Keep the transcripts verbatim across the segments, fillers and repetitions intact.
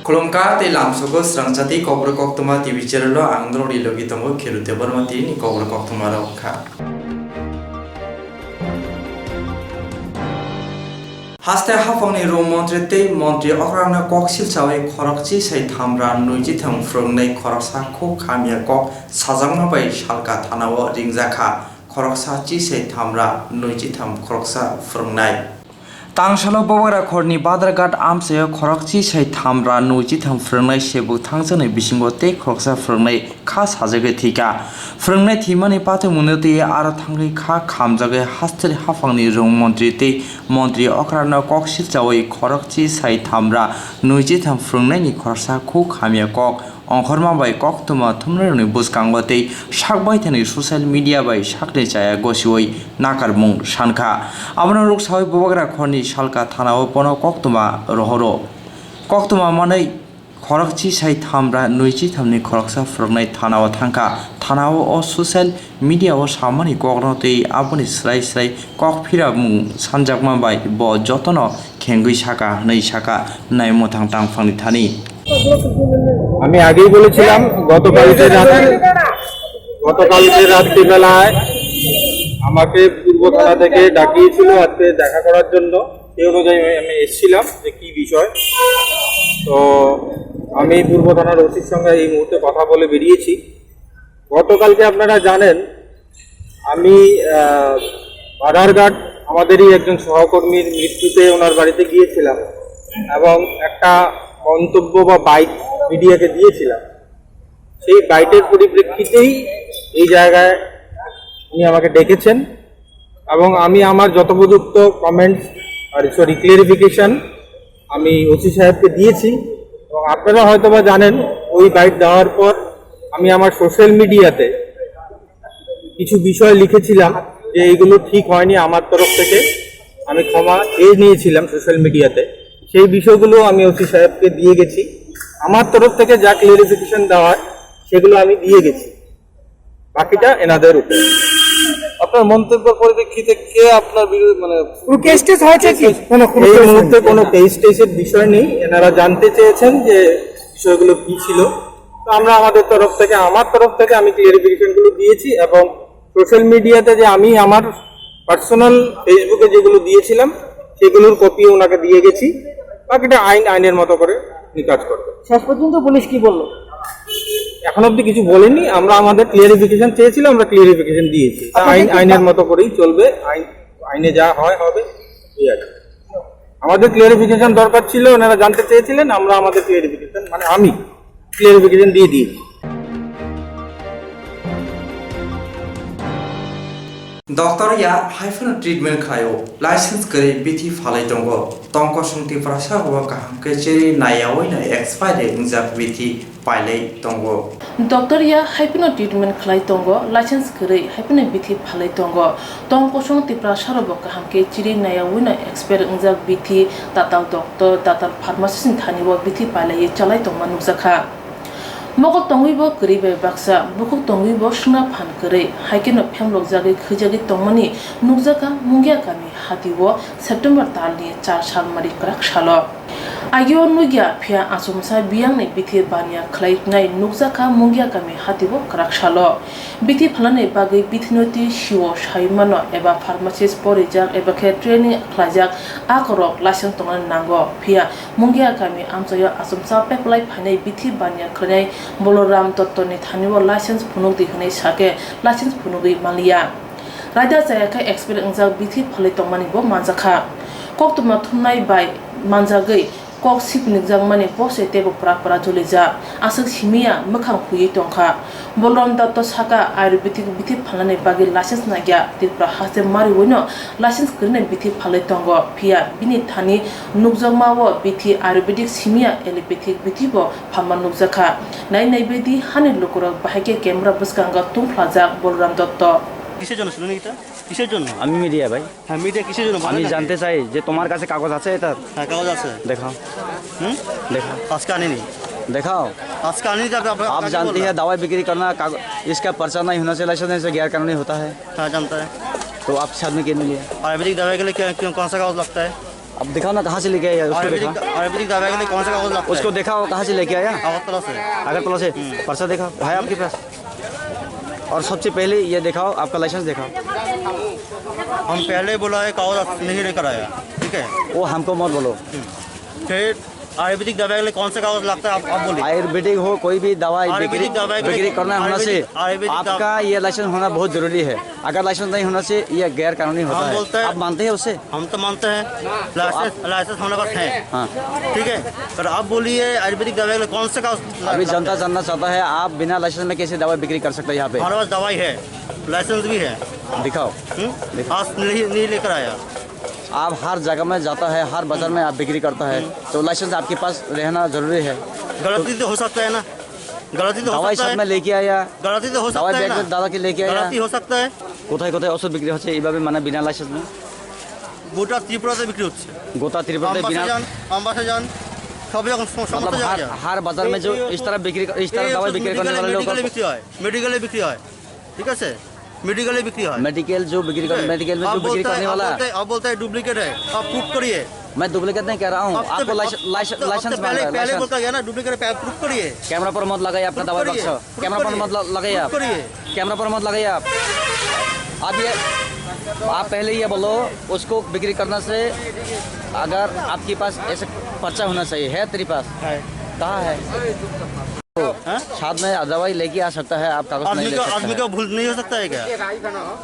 Khulumkha tei lamsogo srangchati Kokborok Koktwma T V channel o ang norokni logi tongo Khiru Debbarma tini Kokborok Koktwma rok kha. Haste haphangni rung montri tei montri okrangno kok silchawi khorokchi sai thamra nwichitham phwrwngnai khoroksa khuk hamya kok sajakma bai salka thanao ringjakha khoroksa chi sai thamra nwichitham khoroksa phwrwngnai. Tangsalo Bobagra khorni Badharghat amchaio khorokchi sai thamra nwichitham phwrwngnai sebuk thangjaknai bisingo tei khoroksa phwrwngnai kha sajagwi thwikha. Phwrwngnai thwimani patwi mwnwi twi aro thangwi kha khamjagwi hasteni haphangni rung montri tei montri okrano kok silchawi khorokchi sai thamra nwichitham phwrwngnaini khoroksa khuk hamya kok ongkhorma bai koktwma thumnairokni bwskango tei sak baithani social media bai sakni chaya gosiwi nakarmung sankha. Abono ruksawi Bubagra khorni salka thanao bono koktwma rohoro. Koktwma manwi khorokchi sai thamra nwichithamni khoroksa phwrwngnai thanao thangkha. Thanao o social media o samani kokno tei aboni srai srai kok phiramung sanjakma bai bo jotono khengwi saka hwnwi saka naimwthang tangphangni thani. আমি আগেই বলেছিলাম, গতকালকে রাতে, গতকালকে রাত্রিবেলায় আমাকে পূর্ব থানা থেকে ডাকিয়েছিল আজকে দেখা করার জন্য। সেই অনুযায়ী আমি, আমি এসেছিলাম যে কি বিষয়। তো আমি পূর্ব থানার ওসির সঙ্গে এই মুহূর্তে কথা বলে বেরিয়েছি। গতকালকে আপনারা জানেন, আমি, আহ, বাধারঘাট আমাদেরই একজন সহকর্মীর মৃত্যুতে ওনার বাড়িতে গিয়েছিলাম এবং একটা মন্তব্য বা বাইট মিডিয়াকে দিয়েছিলাম। সেই বাইটের পরিপ্রেক্ষিতেই এই জায়গায় উনি আমাকে ডেকেছেন এবং আমি আমার যথোপযুক্ত কমেন্টস আর, সরি, ক্লিয়ারিফিকেশন আমি ওসি সাহেবকে দিয়েছি। এবং আপনারা হয়তো বা জানেন, ওই বাইট দেওয়ার পর আমি আমার সোশ্যাল মিডিয়াতে কিছু বিষয় লিখেছিলাম যে এইগুলো ঠিক হয়নি, আমার তরফ থেকে আমি ক্ষমা চেয়ে নিয়েছিলাম সোশ্যাল মিডিয়াতে। সেই বিষয়গুলো আমি ওসি সাহেবকে দিয়ে গেছি। আমার তরফ থেকে যা ক্লিয়ারিফিকেশন দেওয়া হয়, সেগুলো আমি দিয়ে গেছি। বাকিটা এনাদের উপর। আপনার মন্তব্যের পরিপ্রেক্ষিতে কে আপনার বিরুদ্ধে, মানে, কোনো কেস টেস হয়েছে কি? কেস হয়েছে? না, না, কোনো এই কেস মুহূর্তে হয়নি। কোনো কেস টেসের বিষয় নেই। এনারা জানতে চেয়েছেন যে বিষয়গুলো কি ছিল। তো আমরা আমাদের তরফ থেকে, আমার তরফ থেকে আমি ক্লিয়ারিফিকেশনগুলো দিয়েছি এবং সোশ্যাল মিডিয়াতে যে আমি আমার পার্সোনাল ফেসবুকে যেগুলো দিয়েছিলাম, সেগুলোর কপি ওনাকে দিয়ে গেছি। বাকিটা আইন আইনের মতো করে উনি কাজ করবেন। শেষ পর্যন্ত পুলিশ কি বললো? এখন অবধি কিছু বলেনি। আমরা আমাদের ক্লিয়ারিফিকেশন চেয়েছিলাম, আমরা ক্লিয়ারিফিকেশন দিয়েছি। তা আপনাদের আইন, কি আইনের মতো করেই চলবে। আইন, আইনে যা হয় হবে, ঠিক আছে। আমাদের ক্লিয়ারিফিকেশন দরকার ছিল, ওনারা জানতে চেয়েছিলেন, আমরা আমাদের ক্লিয়ারিফিকেশন, মানে, আমি ক্লিয়ারিফিকেশন দিয়ে দিয়েছি। Doctor ya hai phano treatment khlaio, license kwrwi bithi phalwi tongo. Tongkosong Tiprasa bo kaham khe chiri naiyaui no expire wngjak bithi pailai tongo. Doctor ya hai phano treatment khlai tongo, license kwrwi hai phano bithi phalwi tongo. Tongkosong Tiprasa bo kaham khe chiri naiyaui no expire wngjak bithi Tatal doctor, Tatal pharmacist ni thani o bithi pailaiwi chalai tongma nukjakha. Mokol tongwi bo kwrwi bai baksa, bukhuk tongwi bo swngna phan kwrwi, hai kheno phemlokjagwi khwijagwi tongmani nukjakha Mungia kami hati o September talni char salmari kwrak salo. Agio nukya phiya achomsa biyangni bithi baniya khlainai nukjakha Mungia kami hati o kwrak salo. Bithi phalnani bagwi bithino twi sio sai mano eba pharmacist porijak eba khe training khlaijak a korok license tongnani nango. Phiya Mungia kami amchaio achomsa peplai phainai bithi baniya khlainai Boloram Dottoni thanio license phunukdi hwnwi sakhe license phunugwi manliya. Raida chaya khe expire wngjak bithi phalwi tongmani bo manjakha. Koktwma thumnai bai manjagwi kok sipnikjakmani bo se teibo prak prak jolijak. Aswk simiya mwkhang huiwi tongkha. Boloram Dotto saka Ayurvedic bithi phalnani bagwi license nagya Tripura haste mariwino license kwrwini bithi phalwi tongo, phiya bini thani nukjakma o bithi Ayurvedic simiya allopathic bithi bo phalma nukjakha. Nai nai bedi hani lukurok bahai khe camera bwskango tungphlajak Boloram Dotto. কিসের জন্য শুনুন এটা? কিসের জন্য? আমি মিডিয়া ভাই। হ্যাঁ, মিডিয়া কিসের জন্য বলেন আমি না? জানতে চাই যে তোমার কাছে কাগজ আছে এটা? হ্যাঁ, কাগজ আছে। দেখাও। হুম? দেখাও। আজকে আনিনি। দেখাও। আজকে আনিনি, আপনি, আপনি आप কাকে जानती বললাম? है दवाई बिक्री करना काग-, इसका पर्चा नहीं होना चाहिए, लाइसेंस नहीं से गैर कानूनी होता है। हाँ, जानता है। तो आप साथ में क्यों नहीं लिया? आयुर्वेदिक दवाई के लिए क्या, क्यों, कौन सा कागज लगता है? अब दिखाओ ना, कहाँ से लेके आया, उसको आयुर्वेदिक दिखाओ। द-, आयुर्वेदिक दवाई के लिए कौन सा कागज लगता है? उसको दिखाओ, कहाँ से लेके आया? अगरतला से। अगरतला से? हम्म। पर्चा दिखाओ, है आपके पास? और सबसे पहले ये दिखाओ, आपका लाइसेंस दिखाओ। हम पहले ही बोला है, कागज आप नहीं लेकर आया, ठीक है? वो हमको मत बोलो। हम्म। फिर आयुर्वेदिक दवाई के लिए कौन सा कागज लगता है, आप, आप बोलिए। आयुर्वेदिक हो, कोई भी दवाई आयुर्वेदिक बिक्री, दवाई के लिए बिक्री करना होना से आयुर्वेदिक, आयुर्वेदिक दवा- आपका ये लाइसेंस होना बहुत जरूरी है। अगर लाइसेंस नहीं होना से ये गैर कानूनी होता हम है। बोलते हैं, आप मानते हैं उसे? हम तो मानते हैं, तो आप लाइसेंस, लाइसेंस हमारे पास है। हाँ। ठीक है, पर आप बोलिए, आयुर्वेदिक दवाई के लिए कौन से का अभी जनता जानना चाहता है, आप बिना लाइसेंस में कैसे दवाई बिक्री कर सकते हैं यहाँ पे? हमारे पास दवाई है, लाइसेंस भी है। दिखाओ। हम्म? दिखाओ। आज नहीं, नहीं लेकर आया। आप हर जगह में जाता है, हर बाजार में आप बिक्री करता है, हम्म। तो लाइसेंस आपके पास रहना जरूरी है। गलती तो हो सकता है ना, गलती तो हो दवाई सकता साथ है। में लेके आया। गलती तो हो सकता है ना। दवाई बैग में डाल के लेके आया। गलती हो सकता है। কোথায় কোথায় ওষুধ বিক্রি হচ্ছে এইভাবে, মানে, বিনা লাইসেন্স নিয়ে? গোটা ত্রিপুরাতে বিক্রি হচ্ছে। গোটা ত্রিপুরাতে আমবাসা বিনা যান, আমবাসা যান, সব রকম সম-, সমস্ত मतलब জায়গায় हर, যান। हर बाजार में जो এই, এই इस तरह বিক্রি, इस এই तरह ওষুধ दवाई বিক্রি करने মেডিকেলে, वाले लोगों মেডিকেলে को বিক্রি হয়, মেডিকেলে বিক্রি হয়, ঠিক আছে? मेडिकल में बिक्री है। मेडिकल जो बिक्री कर, ठीक है। मेडिकल में आप जो बिक्री बोलते हैं, करने आप वाला। बोलते हैं, आप बोलते हैं डुप्लीकेट है, आप प्रूफ करिए। मैं डुप्लीकेट नहीं कह रहा हूँ, अब तो, आपको अब लाइस-, लाइस-, अब तो, अब तो लाइसेंस पहले, मांग रहा है, पहले लाइसेंस। बोलता गया ना, डुप्लीकेट है, आप प्रूफ करिए। कैमरा पर मत लगाइए अपना प्रूफ दवाई करिए, बक्सा। प्रूफ कैमरा पर करिए। मत ल-, लगाइए आप। प्रूफ करिए। कैमरा पर मत लगाइए आप। आप ये, आप पहले ये बोलो, उसको बिक्री करने से अगर आपके पास ऐसे पर्चा होना चाहिए, है तेरे पास? है। कहाँ है? हाँ? साथ में दवाई लेके आ सकता है, आप कागज नहीं आदमी ले को, सकता आदमी है। को भूल नहीं हो सकता है क्या?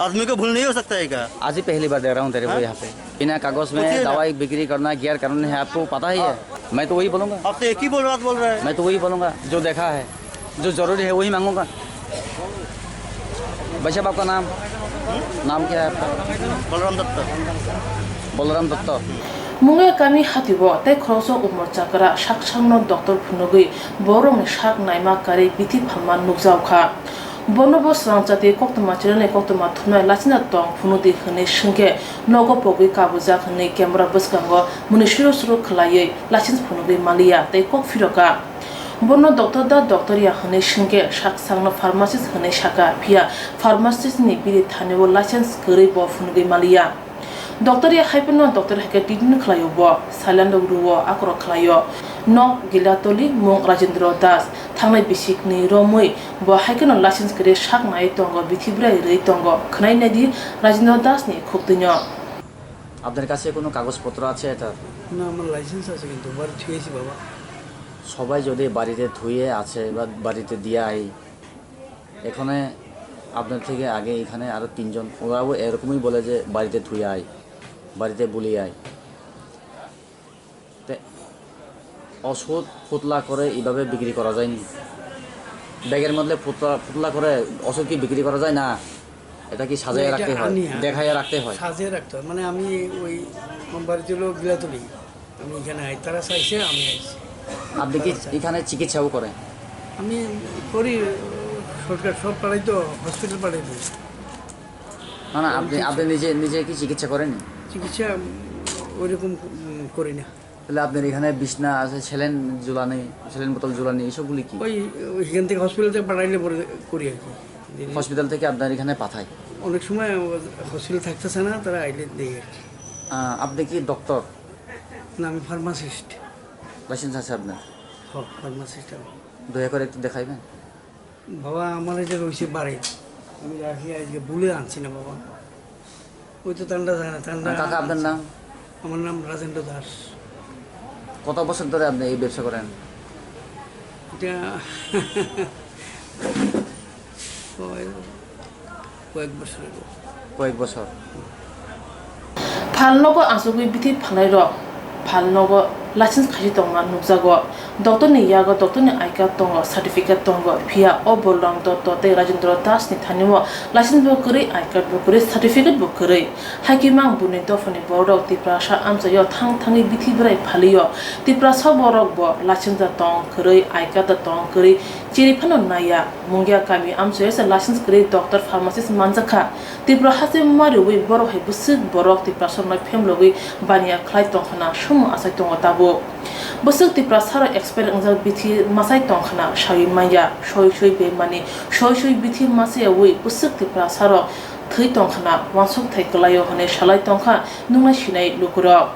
आदमी को भूल नहीं हो सकता है क्या? आज ही पहली बार देख रहा हूँ तेरे को हाँ? यहाँ पे। बिना कागज में पूछिए ना। दवाई बिक्री करना गैर कानूनी है, आपको पता ही है। हाँ। मैं तो वही बोलूँगा। आप तो एक ही बोल, बात बोल रहे हैं। मैं तो वही बोलूँगा, जो देखा है, जो जरूरी है, वही मांगूँगा। भाई साहब, आपका नाम? नाम क्या है आपका? बलराम दत्त। बलराम Dutt. Mungia kami hati bo tei khoroksa umor chakra sak sakno doctor phunugwi borokni sak naima karwi bithi phalma nukjaokha. Bono bo swrangchati koktwma chwraini koktwma thumnai lachina tong phunukdi hwnwi swngkhe nogo pogwi kabujak hwnwi camera bwskango mwnwi suro suro khwlaiwi license phunugwi maliya tei kok phirokha. Bono doctor da doctor ya hwnwi swngkhe sak sakno pharmacist hwnwi sakha, phiya pharmacist ni bini thani o license kwrwi bo phunugwi maliya. Doctor ya hai phano doctor hai khe treatment khlaio bo, saline rok rwo, akorok khlaio. Nok Gilatoli, mung Rajendra Das, thangnai bisik ni romwi bo hai kheno license kwrwi sak nai tongo, bithi bwrai rwi tongo, khwnai naidi Rajendra Das ni khuktwino. আপনার কাছে কোনো কাগজপত্র আছে এটার? না, আমার লাইসেন্স আছে কিন্তু বাড়ি থুয়েছি বাবা। সবাই যদি বাড়িতে ধুয়ে আছে বা বাড়িতে দিয়ে আই, এখানে আপনার থেকে আগে এখানে আরও তিনজন, ওরাও এরকমই বলে যে বাড়িতে ধুয়ে আয়, বাড়িতে বুলি আয়। তে ওষুধ ফুতলা করে এইভাবে বিক্রি করা যায়নি? ব্যাগের মধ্যে ফুতলা, ফুতলা করে ওষুধ কি বিক্রি করা যায় না? এটা কি সাজায় না, এটা রাখতে হয়? আনি, হ্যাঁ। দেখাইয়া রাখতে হয়? সাজিয়ে রাখতে হয়। মানে আমি ওই আমার বাড়ি ছিল গিলাতলি। আমি এখানে আই, তারা চাইছে, আমি আইছি। আপনি কি তারা চাই- এখানে চিকিৎসাও করেন? আমি করি, সরকার সব পাড়ায় তো হসপিটাল পাঠাই দিই। না, না, আপনি, আপনি নিজে, নিজে কি চিকিৎসা করেন? চিকিৎসা, উম, ওইরকম, উম, করি না। তাহলে আপনার এখানে বিছনা আছে, স্যালাইন ঝুলানি, স্যালাইন বোতল ঝুলানি, এসবগুলি কি? ওই, ওইখান থেকে হসপিটাল থেকে পাঠাইলে পরে করি আর কি। হসপিটাল থেকে আপনার এখানে পাঠায়? অনেক সময় হসপিটাল থাকতেছে না, তারা আইলে দেয় আর কি। আহ, আপনি কি ডক্টর? না, আমি ফার্মাসিস্ট। লাইসেন্স আছে আপনার? হ, ফার্মাসিস্ট আমি। দয়া করে একটু দেখাইবেন। বাবা, আমার এটা রয়েছে বাড়ি, আমি রাখি, আজকে ভুলে আনছি না বাবা। ওই তো তান্ডা জানে, তান্ডা আহ, কাকা, আপনার আনছি। নাম? আমার নাম রাজেন্দ্র দাস। কত বছর ধরে আপনি এই ব্যবসা করেন? এটা কয় কয়েক বছর হলো। কয়েক বছর। Phalnogo achugwi bithi phalnairok phalnogo license khaisi tongma nukjago. Doctorni yago doctorni I card tongo, certificate tongo, phiya o Bolram Dotto tei Rajendra Das ni thani o license bo kwrwi, I card bo kwrwi, certificate bo kwrwi. Hai khe mang buini dophani borok Tiprasa amchaio thang thangwi bithi bwrai phalio. Tiprasa borok bo license da tong kwrwi, I card da tong kwrwi, chiri phano naiya. Mungia kami amchaio se license kwrwi doctor, pharmacist manjakha. Tipra haste mariwi borok hai bwswk borok Tiprasarokno phemlogwi baniya khlai tongkhana, somo achai tongo tabuk. Bwswk Tiprasarok expire wngjak bithi machai tongkhana, sawi manya, soi soi bemani, soi soi bithi machayawi bwswk Tiprasarok thwi tongkhana, uansuk thai kwlaio hwnwi salai tongkha nuknai sinai lukurok.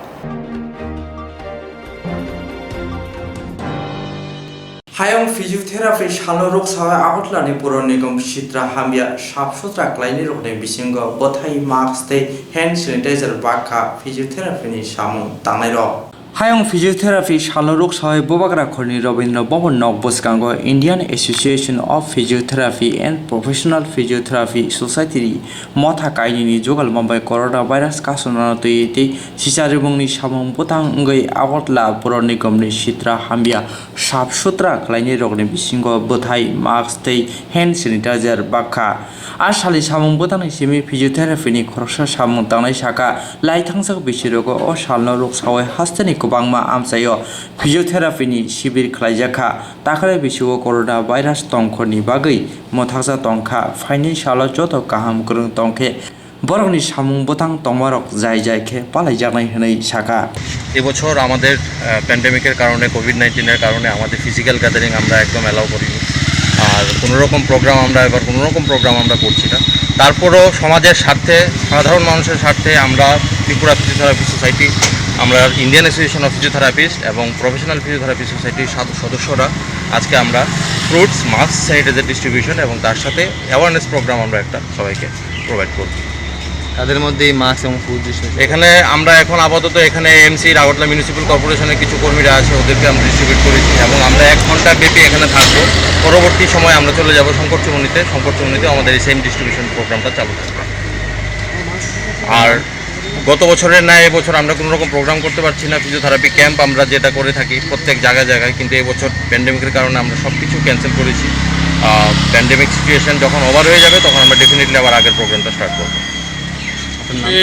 Hayung physiotherapy salno rwksawi Agartala ni Puro Nigam sitra hamya sap sutra khlainai rokni bisingo bwthai, mask tei hand sanitizer bakha physiotherapy ni samung tangnai rok. Hayung physiotherapy salno rwksawi Bubagra khorni Rabindra Bhavan nok bwskango Indian Association of Physiotherapy and Professional Physiotherapy Society ni motha kainwini jugal mambai corona virus kasonano twi tei sicharibungni samung bwthang wngwi Agartala Puro Nigam ni sitra hamya sap sutra khlainai rokni bisingo bwthai, mask tei hand sanitizer bakha. A salni samung bwthangnai simi physiotherapy ni khoroksa samung tangnai saka, lai thangjak bisirogo o salno rwksawi hasteni kwbangma amchaio physiotherapy ni sibir khlaijakha. Takrai bisingo corona virus tongkhorni bagwi mwthakjak tongkha, phainai salo joto kaham kwrwng tongkhe borokni samung bwthang tongmarok jai jai khe palaijaknai hwnwi sakha. এবছর আমাদের প্যান্ডেমিকের কারণে, কোভিড নাইন্টিনের কারণে আমাদের physical gathering আমরা একদম অ্যালাউ করিনি। আর কোনো রকম প্রোগ্রাম আমরা এবার কোনো রকম প্রোগ্রাম আমরা করছি না। তারপরেও সমাজের স্বার্থে, সাধারণ মানুষের স্বার্থে আমরা ত্রিপুরা ফিজিওথেরাপি সোসাইটি, আমরা ইন্ডিয়ান অ্যাসোসিয়েশন অফ ফিজিওথেরাপিস্ট এবং প্রফেশনাল ফিজিওথেরাপি সোসাইটির সাদ-, সদস্যরা আজকে আমরা ফ্রুটস, মাস্ক, স্যানিটাইজার ডিস্ট্রিবিউশন এবং তার সাথে অ্যাওয়ারনেস প্রোগ্রাম আমরা একটা সবাইকে প্রোভাইড করব। তাদের মধ্যে এই মাস্ক এবং ফুড ডিস্ট্রিবিউশন। এখানে আমরা এখন আপাতত এখানে এমসি আগরতলা মিউনিসিপ্যাল কর্পোরেশনের কিছু কর্মীরা আছে, ওদেরকে আমরা ডিস্ট্রিবিউট করেছি এবং আমরা এক ঘন্টা ব্যাপী এখানে থাকবো। পরবর্তী সময় আমরা চলে যাব শঙ্কর চৌমুহনীতে। শঙ্কর চৌমুহনীতেও আমাদের এই সেম ডিস্ট্রিবিউশন প্রোগ্রামটা চালু থাকবে। আর গত বছরের ন্যায় এবছর আমরা কোনো রকম প্রোগ্রাম করতে পারছি না। ফিজিওথেরাপি ক্যাম্প আমরা যেটা করে থাকি প্রত্যেক জায়গায় জায়গায়, কিন্তু এবছর প্যান্ডেমিকের কারণে আমরা সব কিছু ক্যান্সেল করেছি। প্যান্ডেমিক সিচুয়েশন যখন ওভার হয়ে যাবে, তখন আমরা ডেফিনেটলি আবার আগের প্রোগ্রামটা স্টার্ট করবো।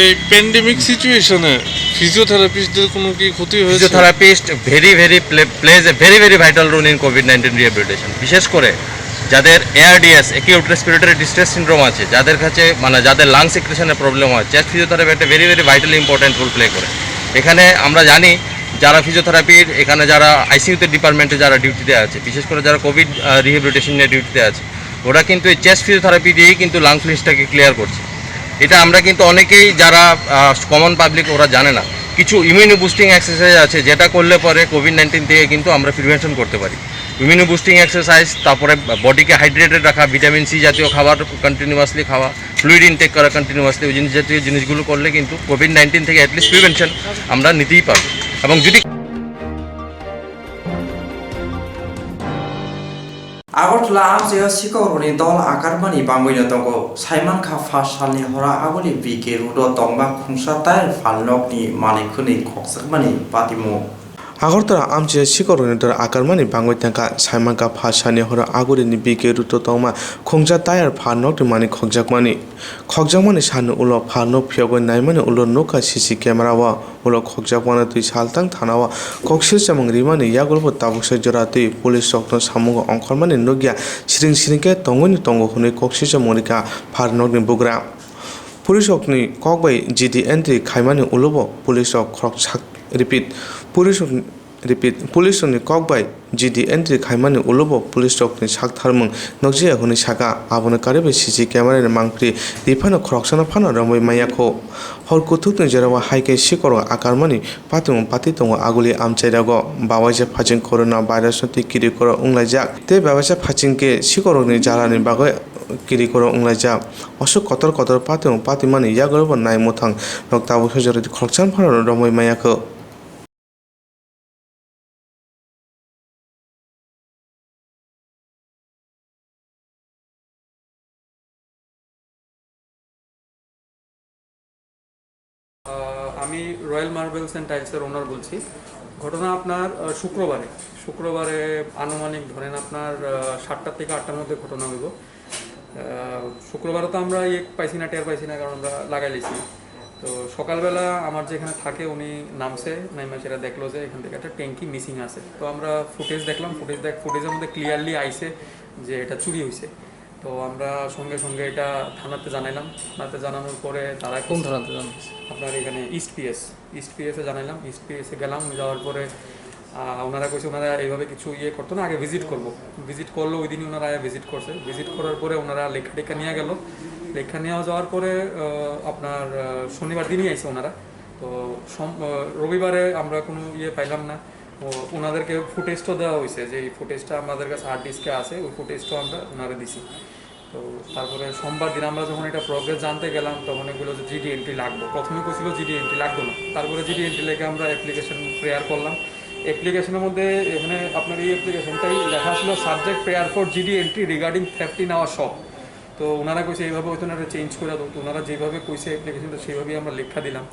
এই প্যান্ডেমিক সিচুয়েশনে ফিজিওথেরাপিস্টদের কোনো কি ক্ষতি হয়েছে? Physiotherapist very very play plays a very very vital role in COVID nineteen rehabilitation. বিশেষ করে যাদের ARDS, acute respiratory distress syndrome আছে, যাদের কাছে মানে যাদের লাং সিক্রেশনের প্রবলেম হয়, চেস্ট ফিজিওথেরাপি একটা very very vital important role play করে। এখানে আমরা জানি যারা ফিজিওথেরাপির এখানে যারা আইসিইউতে ডিপার্টমেন্টে যারা ডিউটিতে আছে, বিশেষ করে যারা কোভিড রিহেবিলিটেশন নিয়ে ডিউটিতে আছে, ওরা কিন্তু এই চেস্ট ফিজিওথেরাপি দিয়েই কিন্তু লাং ফিলিংসটাকে ক্লিয়ার করছে। এটা আমরা কিন্তু অনেকেই যারা কমন পাবলিক ওরা জানে না। কিছু ইমিউনো বুস্টিং এক্সারসাইজ আছে যেটা করলে পরে কোভিড নাইন্টিন থেকে কিন্তু আমরা প্রিভেনশন করতে পারি। ইমিউনো বুস্টিং এক্সারসাইজ, তারপরে বডিকে হাইড্রেটেড রাখা, ভিটামিন সি জাতীয় খাবার কন্টিনিউয়াসলি খাওয়া, ফ্লুইড ইনটেক করা কন্টিনিউয়াসলি, ওই জিনিস জাতীয় জিনিসগুলো করলে কিন্তু কোভিড নাইন্টিন থেকে অ্যাটলিস্ট প্রিভেনশন আমরা নিতেই পারবো। এবং যদি Agartala amchaio sikhok rokni dol akarmani bangwi no tongo. Saimankha, pha salni hora aguli B K Road o tongma khungsa tire phalnokni manwi khwnwi khokjakmani patimung. Agartala amchaio sikhok rokni dol akarmani bangwi tongkha. Saimankha, pha salni hora agulini B K Road o tongma khungsa tire phalnokni manwi khokjakmani. Khokjakmani salni ulo phalnok phiyogwi naimani ulo nukha C C camera o. Ulo khokjakmano twi saltang thana o kok silchomung rimani yagulo bo tabuksa jora twi police rokno samungo ongkhormani nukya, siring siring khe tongwini tongo hwnwi kok silchomung rikha pharnokni bugra. Police rokni kok bai G D entry khaimani ulo bo police rok khorok sak, repeat, police rok, repeat, police rokni kok bai G D entry khaimani ulo bo police rokni sak tharmung nukjaya hwnwi sakha. Abono karwi bai C C camera ni mangpili riphano khoroksano phano romwi manya kho. Hor kuthukni jorao hai khe sikhok rok akarmani patimung pati tongo aguli amchai rogo. Bawaisa phaching corona virus no twi kirikoro wnglaijak tei bawaisa phaching khe sikhok rokni jalani bagwi kirikoro wnglaijak. Aswk kotor kotor patimung patimani yagulo bo nai mwthang rok tabuksa jora khoroksano phano romwi manya kho. আহ, আমি royal marbles and টাইলসের ওনার বলছি। ঘটনা আপনার, আহ, শুক্রবারে, শুক্রবারে আনুমানিক ধরেন আপনার, আহ, সাতটা থেকে আটটার মধ্যে ঘটনা হইব। আহ, শুক্রবারে তো আমরা ইয়ে পাইছি না, টের পাইছি না, কারণ আমরা লাগাই লিছি। তো সকালবেলা আমার যেখানে থাকে উনি নামছে, নাইমা সেটা দেখলো যে এখান থেকে একটা ট্যাঙ্কি মিসিং আছে। তো আমরা ফুটেজ দেখলাম, ফুটেজ দেখ ফুটেজের মধ্যে ক্লিয়ারলি আইছে যে এটা চুরি হয়েছে। তো আমরা সঙ্গে সঙ্গে এটা থানাতে জানাইলাম। থানাতে জানানোর পরে তারা কোন থানাতে জানাইছে? আপনার এখানে ইস্ট পিএস, ইস্ট পিএসে জানাইলাম। ইস্ট পিএসে গেলাম, যাওয়ার পরে আহ, ওনারা কইছে ওনারা এইভাবে কিছু ইয়ে করতো না, আগে ভিজিট করবো। ভিজিট করলো, ওই দিনই ওনারা আয়া ভিজিট করছে। ভিজিট করার পরে ওনারা লেখা টেখা নিয়ে গেল। লেখা নিয়ে যাওয়ার পরে, আহ, আপনার, আহ, শনিবার দিনই আইছে ওনারা। তো সোম-, আহ, রবিবারে আমরা কোনো ইয়ে পাইলাম না। ও, ওনাদেরকে ফুটেজটা দেওয়া হয়েছে, যে এই ফুটেজটা আমাদের কাছে হার্ড ডিস্কে আছে, ওই ফুটেজটা আমরা ওনারা দিছি। তো তারপরে সোমবার দিন আমরা যখন এটা প্রোগ্রেস জানতে গেলাম, তখন এগুলো যে জিডি এন্ট্রি লাগবে, প্রথমে কইছিল জিডি এন্ট্রি লাগবে না, তারপরে জিডি এন্ট্রি লেগে আমরা অ্যাপ্লিকেশন প্রেয়ার করলাম। অ্যাপ্লিকেশনের মধ্যে এখানে আপনার এই অ্যাপ্লিকেশনটাই লেখা ছিল, "Subject prayer for G D entry regarding theft in our shop।" তো ওনারা কইছে এইভাবে হয়তো না, এটা চেঞ্জ করে দাও। তো ওনারা যেভাবে কইছে অ্যাপ্লিকেশনটা, সেইভাবেই আমরা লেখা দিলাম।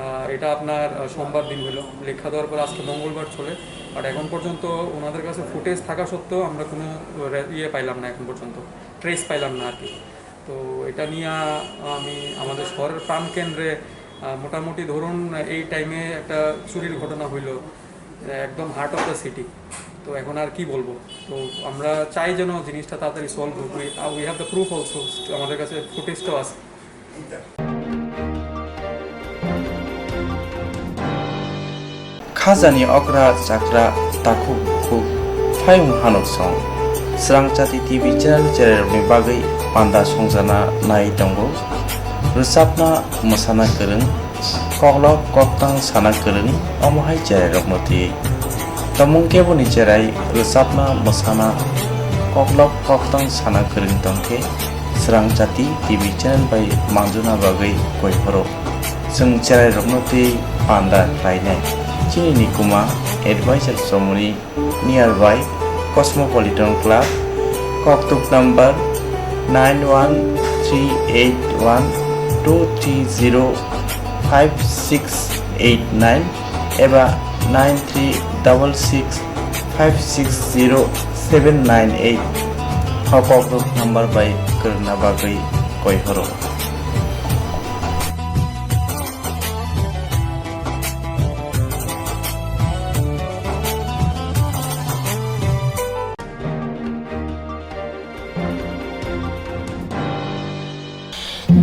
আহ, এটা আপনার, আহ, সোমবার দিন হলো, লেখা দেওয়ার পর আজকে মঙ্গলবার চলে। আর এখন পর্যন্ত ওনাদের কাছে ফুটেজ থাকা সত্ত্বেও আমরা কোনো রে-, ইয়ে পাইলাম না এখন পর্যন্ত, ট্রেস পাইলাম না আর কি। তো এটা নিয়ে আমি আমাদের শহরের প্রাণকেন্দ্রে, আহ, মোটামুটি ধরুন এই টাইমে একটা চুরির ঘটনা হইলো, আহ, একদম হার্ট অফ দ্য সিটি। তো এখন আর কি বলবো, তো আমরা চাই যেন জিনিসটা তাড়াতাড়ি সলভ হোক। We, uh, we have the proof also, আমাদের কাছে ফুটেজটাও আছে। Khajani okra chakra takhuk bukhuk phayung hanuk song. Srangchati T V channel chererokni bagwi panda songjana nai tongo. Rwchapna mwsana kwrwng, koklop koktang sana kwrwng, omo hai chererokno twi. Tomung keboni cherai rwchapna mwsana koklop koktang sana kwrwng tongkhe Srangchati T V channel bai manjuna bagwi koi phoro. Chwng cherairokno twi panda khlainai. Chini nikuma advisor chomoni nearby Cosmopolitan Club, koktuk number nine one three eight one two three zero five six eight nine eba nine three double six five six zero seven nine eight. O koktuk number bai kwrwngna bagwi koi horo.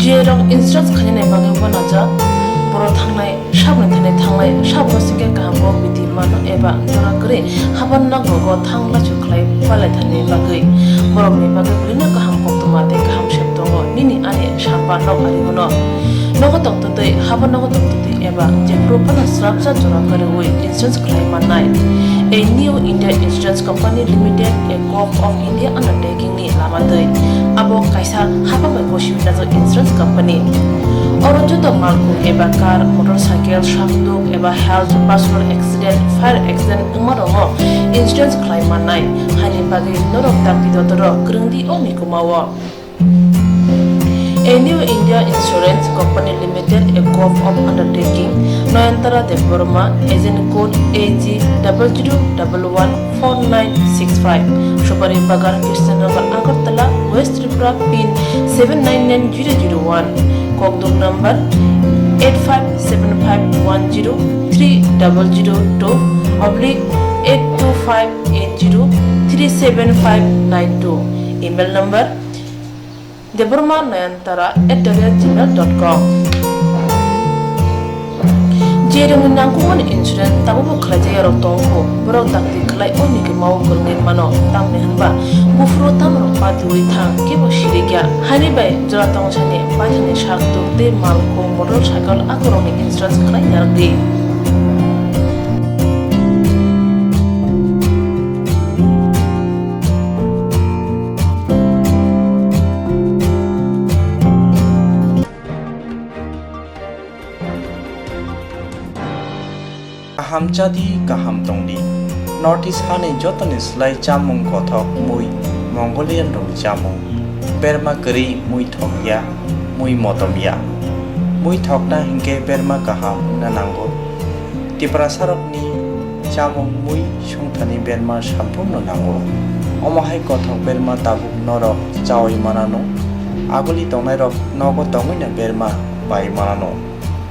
Jerok insurance khainani bagwi uanajak, borok thangnai saboni thani thanglai, saboni singkhe kaham bo bidi mano eba jora kwrwi haban nogo thang lachu khlai palai thani bagwi, borokni bagwi bwrwino kaham koktwma tei kaham sep tongo, nini ani samba nok ari bono. Nogo tongtwtwi, habo nogo tongtwtwi eba jephuru phano srapsa jora kwrwi insurance khlai mannai. A New India Insurance Company Limited, a Corp of India undertaking ni lama twi. Abo kaisa hapang bai gosi wngjak insurance company. Oro joto malkhung eba car, motorcycle, sakduk eba health, personal accident, fire accident wngma rokno insurance khlai mannai. Haini bagwi norok dakti dotoro kwrwng di o mikuma o. A New India Insurance Company Limited, a Corp of Undertaking, Nayantara Debbarma, agent code A G double zero double one four nine six five, Supari Bagan, Krishnanagar, Agartala, West Tripura, pin seven nine nine zero zero one, kokduk number eight five seven five one zero three double zero two oblique eight two five eight zero three seven five nine two, email number Debbarma Nayantara at the rate gmail dot com. Jerokni nangkukmani insurance tabukbo khlaijak yarok tongkho, borok dakti khlai o mikuma o kwrwngwi mano, tamni hwnba buphuru tamrok patiwi thang kebo sirikya. Haini bai jora tongthani paithani sak tuk tei malkhung motorcycle akhorokni insurance khlai narwkdi. Kaham chadi, kaham tongdi. North East hani jotoni slai chamung kothok mui Mongolian rokni chamung. Berma kwrwi mui thokya, mui motomya. Mui thokna hinkhe berma kaham wngna nango. Tiprasarokni chamung mui songthani berma samphurno nango. Omo hai kothok berma tabuk norok chaui manano. Aguli tongnairok nogo tongwino berma pai manano.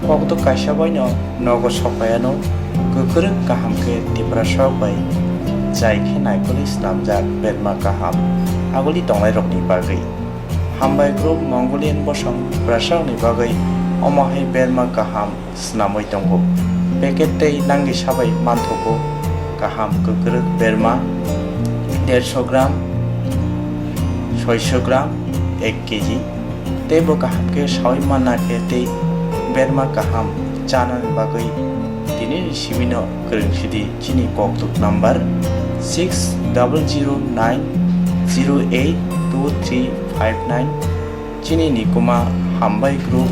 Kokduk kaisa baino nogo sokpaiano. Kwkrwk kaham khe Tiprasarok bai chai khe naikolwi snamjak berma kaham aguli tongnairokni bagwi. Hambai group Mongolian bosong Tiprasarokni bagwi omo hai berma kaham snamwi tongo. Packet tei nangni sabai manthogo kaham kwkrwk berma dersho gram, soisho gram, ek kg. Tei bo kaham khe saui manna khe tei berma kaham chanani bagwi twi Nini simino kwrwng sidi chini kokthuk number six double zero nine zero eight two three five nine. Chini nikuma Hambai Group,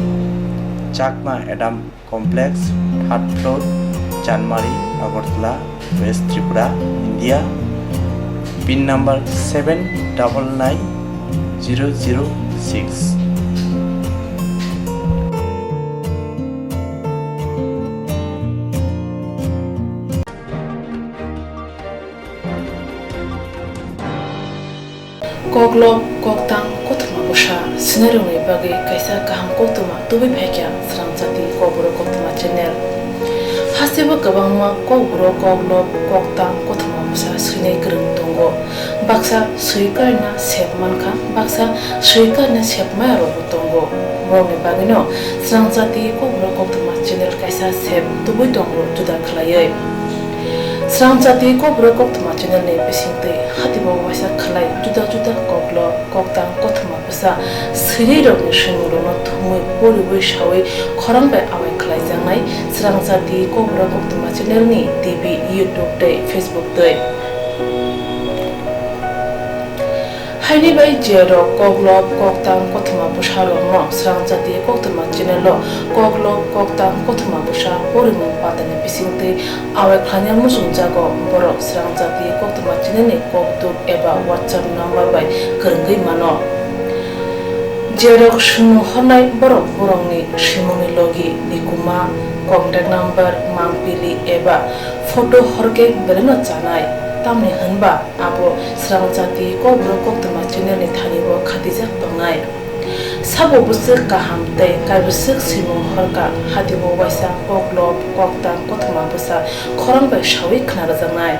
Chakma Adam Complex, third floor, Chanmari, Agartala, West Tripura, India. Pin number seven double nine zero zero six. Koklop, koktang, kothoma bwsa swinairokni bagwi kaisa kaham koktwma tubui phaikha Srangchati Kokborok Koktwma channel. Hasteo kwbangma kokborok koklop, koktang, kothoma bwsa swinai kwrwng tongo. Baksa swi karina sep mankha, baksa swi karina sep maya rokbo tongo. Borokni bagwino Srangchati Kokborok Koktwma channel kaisa sep tubui tongo juda khlaiwi. Srangchati Kokborok Koktwma channel ni bisingtwi hatibo waisa khlai juda juda koklop, koktang, kothoma bwsa swinairokni swimungrokno thumwi poriwi sawi khorang bai awai khlaijaknai Srangchati Kokborok Koktwma channel ni T V, YouTube tei Facebook twi. Haini bai je rok koklop, koktang, kothoma bwsa rokno Srangchati Koktwma channel o koklop, koktang, kothoma bwsa porimung pandani bisingtwi awai khlaina muchungjago, borok Srangchati Koktwma channel ni kokduk eba WhatsApp number bai kwrwngwi mano. Je rok swimung hornai borok borokni swimungni logi, nikuma, contact number, mangpili eba photo horkhe belaino chanai, tamni hwnba abo Srangchati Kokborok Koktwma channel ni thani o khatijak tongnai. Sabo bwswk kaham tei kaibwswk swimung horkha, hatibo waisa koklop, koktang, kothoma bwsa khorang bai sawi khna rwjaknai.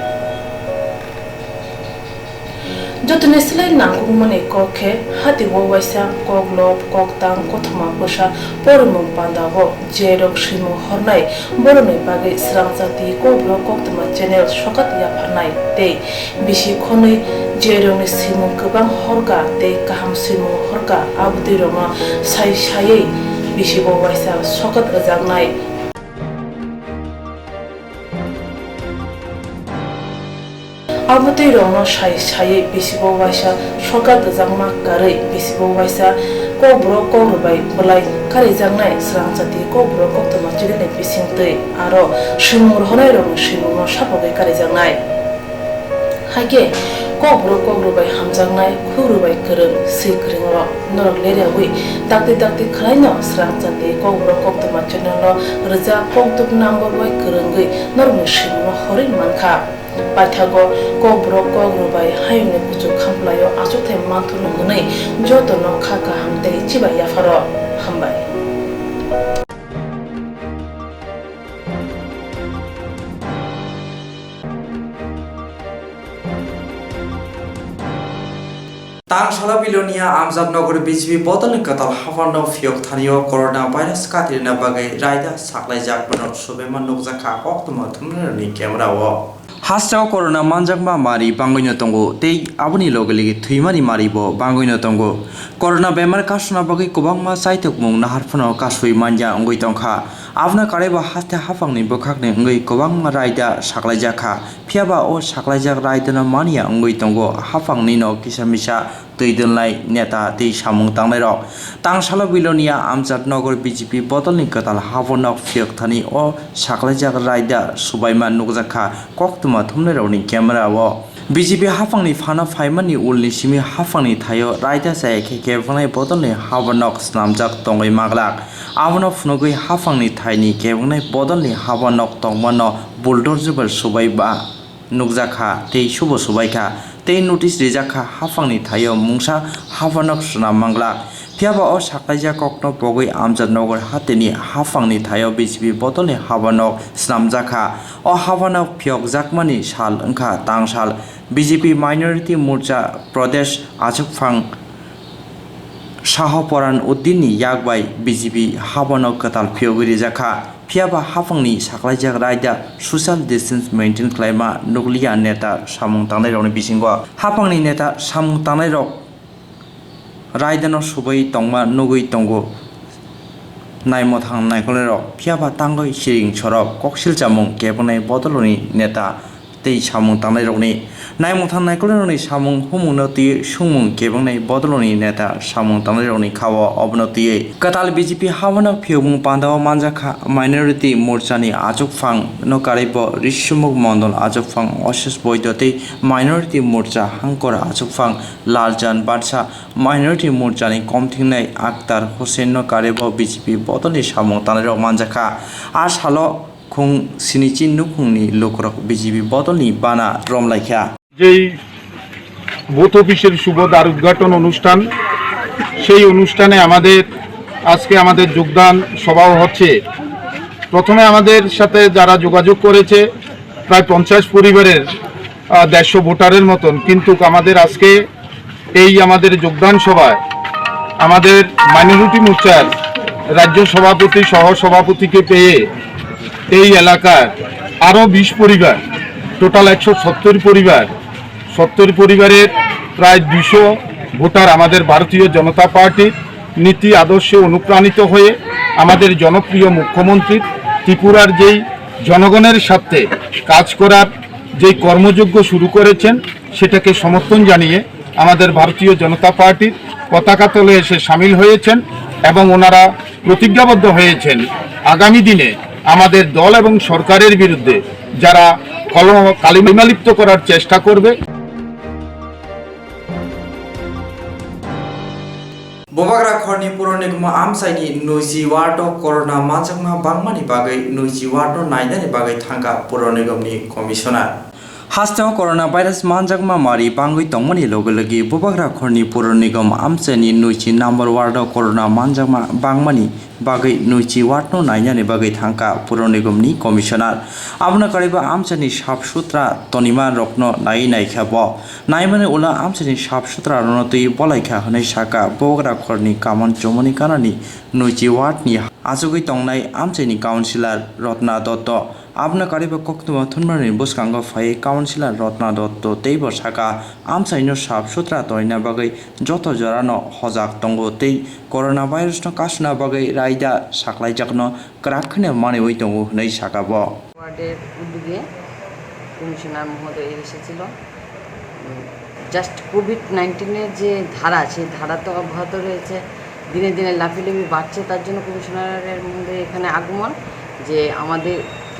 Jotoni slai nangkukmani kok khe hatibo waisa koklop, koktang, kothoma bwsa porimung pandao je rok swimung hornai borokni bagwi Srangchati Kokborok Koktwma channel sokat yapharnai tei bisi khonwi je rokni swimung kwbang horkha tei kaham swimung horkha, abotwi rokno sai saiwi bisibo waisa sokat rwjaknai. Abotwi rokno sai saiwi bisibo waisa sokat rwjakma karwi bisibo waisa Kokborok Kokborok bai bwlai karijaknai Srangchati Kokborok Koktwma channel ni bisingtwi aro swimung rohornai rokni swimungno sapogwi karijaknai. Haikhe Kokborok Kokborok bai hamjaknai, khukru bai kwrwng, swi kwrwng rok norok leriawi dakti dakti khwlaino Srangchati Kokborok Koktwma channel o rwjak kokduk number bai kwrwngwi norokni swimungno horwi mankha. Paithago Kokborok Kokborok bai hayungni kuchuk khamplaio achukthai manthurno hwnwi jotono kha kaham tei chibai yapharo. Hambai. Tangsala Bilonia Amjad Nagar B J P bodolni kwtal haphano phiyok thanio corona virus katirina bagwi raida saklaijak borok subaima nukjakha koktwma thumnairokni camera o. Hasteo corona manjakma mari bangwino tongo tei aboni loge loge thwimani maribo bangwino tongo. Corona bemar kasuna bagwi kwbangma chaithokmung naharphano kasui manya wngwi tongkha. Abono karwibo haste haphangni bwkhakni wngwi kwbangma raida saklaijakha. Phiyaba o saklaijak raidano manya wngwi tongo haphangnino kisa misa twi dwlnai neta tei samung tangnairok. Tangsalo Bilonia Amjad Nagar B J P bodolni kwtal haphano phiyok thani o saklaijak raida subaima nukjakha koktwma thumnairokni camera o. B J P haphangni phano phaimani ulni simi haphangni thaio raida chaya khe kebeknai bodolni haphano snamjak tongwi maglak. Abono phunugwi haphangni thaini kebeknai bodolni haphano tongmano bulldozer bai subaiba nukjakha tei subo subaikha tei notice rijakha haphangni thaio mungsa haphano swnam manglak. Phiyaba o saklaijak kokno pogwi Amjad Nagar hatini haphangni thaio B J P bodolni haphano snamjakha. O haphano phiyokjakmani sal wngkha tangsal. B J P Minority Morcha Pradesh achukphang Saho Poran Uddinni yak bai B J P haphano kwtal phiyogwi rijakha. Phiyaba haphangni saklaijak raida social distance maintain khlaima nukliya neta samung tangnairokni bisingo. Haphangni neta samung tangnairok raidano subui tongma nugwi tongo. Naimwthang naikolnairok, phiyaba tangwi siring sorok, koksil chamung kebwnai bodolni neta tei samung tangnairokni. Naimwthang naikolnairokni samung humungno twiwi sungmung kebwnai bodolni neta samung tangnairokni kha-o. Obono twiwi kwtal B J P habano phiyokmung pandao manjakha minority morchani achukphang no karwibo Risumuk Mondol achukphang Oshish Boido tei minority morcha hangkor achukphang Lalchan Batsa, minority morchani komthingnai Akhtar Hussain no karwibo B J P bodolni samung tangnairok manjakha. A salo khung sinichi nukhungni lukurok B J P bodolni bana romlaikha. যেই বুথ অফিসের শুভ দ্বার উদ্ঘাটন অনুষ্ঠান, সেই অনুষ্ঠানে আমাদের আজকে আমাদের যোগদান সভাও হচ্ছে। প্রথমে আমাদের সাথে যারা যোগাযোগ করেছে, প্রায় পঞ্চাশ পরিবারের, আহ, দেড়শো ভোটারের মতন, কিন্তু আমাদের আজকে এই আমাদের যোগদান সভায় আমাদের মাইনরিটি মোর্চার রাজ্য সভাপতি, সহ সভাপতিকে পেয়ে এই এলাকার আরও বিশ পরিবার, টোটাল একশো সত্তর পরিবার, সত্তর পরিবারের প্রায় দুশো ভোটার আমাদের ভারতীয় জনতা পার্টির নীতি আদর্শে অনুপ্রাণিত হয়ে আমাদের জনপ্রিয় মুখ্যমন্ত্রী ত্রিপুরার যেই জনগণের স্বার্থে কাজ করার যেই কর্মযজ্ঞ শুরু করেছেন, সেটাকে সমর্থন জানিয়ে আমাদের ভারতীয় জনতা পার্টির পতাকা তলে এসে সামিল হয়েছেন এবং ওনারা প্রতিজ্ঞাবদ্ধ হয়েছেন আগামী দিনে আমাদের দল এবং সরকারের বিরুদ্ধে যারা কলম-, কালিমালিপ্ত করার চেষ্টা করবে। Bubagra khorni Puro Nigmo amchaini nuiji ward o corona manjakma bangmani bagwi nuiji ward no nainani bagwi thangkha Puro Nigomni commissioner. Hasteo corona virus manjakma mari bangwi tongmani loge loge Bubagra khorni Puro Nigom amchaini nuiji number ward o corona manjakma bangmani bagwi nuiji ward no nainani bagwi thangkha Puro Nigomni commissioner. Abono karwibo amchaini sap sutra tonima rokno naiwi naikha bo. Naimani ulo amchaini sap sutra rokno twi bolaikha hwnwi sakha Bubagra khorni Kaman Chumani Kanani nuiji ward ni achugwi tongnai amchaini councillor Ratna Dotto. Abono karwibo koktwma thumnani bwskango phaiwi councillor Ratna Dotto teibo sakha, amchaino sap sutra tonina bagwi joto jorano hojak tongo tei corona virus no kasuna bagwi raida saklaijakno kwrak kheno maniwi tongo hwnwi sakha bo. ওয়ার্ডের উদ্যোগে কমিশনার মহোদয় এসেছিল। Just Covid নাইন্টিনের যে ধারা, সেই ধারা তো অব্যাহত রয়েছে, দিনে দিনে লাফিয়ে লাফিয়ে বাড়ছে। তার জন্য কমিশনারের মহোদয় এখানে আগমন, যে আমাদের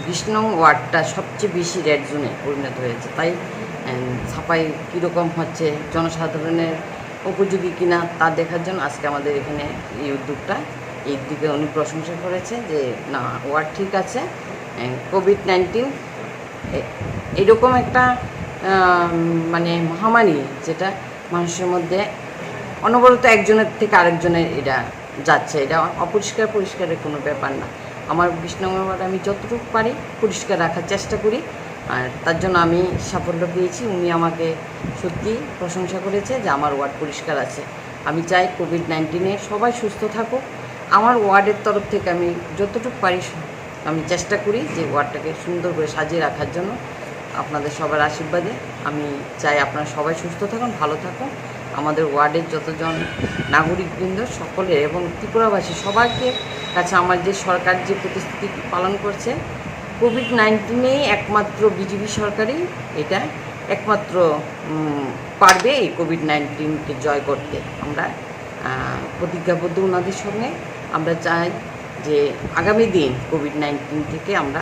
বিশ নং ওয়ার্ডটা সবচেয়ে বেশি রেড জোনে পরিণত হয়েছে। তাই, উম, সাফাই কীরকম হচ্ছে, জনসাধারণের উপযোগী কিনা তা দেখার জন্য আজকে আমাদের এখানে এই উদ্যোগটা, এই দিকে উনি প্রশংসা করেছেন যে না, ওয়ার্ড ঠিক আছে। কোভিড নাইন্টিন এরকম একটা, আহ, মানে, মহামারী, যেটা মানুষের মধ্যে অনবরত একজনের থেকে আরেকজনের এটা যাচ্ছে। এটা অপরিষ্কার পরিষ্কারের কোনো ব্যাপার না। আমার বিশ নম্বর ওয়ার্ড আমি যতটুকু পারি পরিষ্কার রাখার চেষ্টা করি। আর তার জন্য আমি সাফল্য পেয়েছি। উনি আমাকে সত্যি প্রশংসা করেছে যে আমার ওয়ার্ড পরিষ্কার আছে। আমি চাই কোভিড নাইন্টিনে সবাই সুস্থ থাকুক। আমার ওয়ার্ডের তরফ থেকে আমি যতটুকু পারি, আমি চেষ্টা করি যে ওয়ার্ডটাকে সুন্দর করে সাজিয়ে রাখার জন্য। আপনাদের সবার আশীর্বাদে আমি চাই আপনারা সবাই সুস্থ থাকুন, ভালো থাকুন। আমাদের ওয়ার্ডের যতজন নাগরিকবৃন্দ সকলের এবং ত্রিপুরাবাসী সবাইকে কাছে আমার যে সরকার যে প্রতিশ্রুতি পালন করছে, কোভিড নাইন্টিনেই একমাত্র বিজেপি সরকারই এটা একমাত্র, উম, পারবে এই কোভিড নাইন্টিনকে জয় করতে। আমরা, আহ, প্রতিজ্ঞাবদ্ধ ওনাদের সঙ্গে। আমরা চাই যে আগামী দিন কোভিড নাইন্টিন থেকে আমরা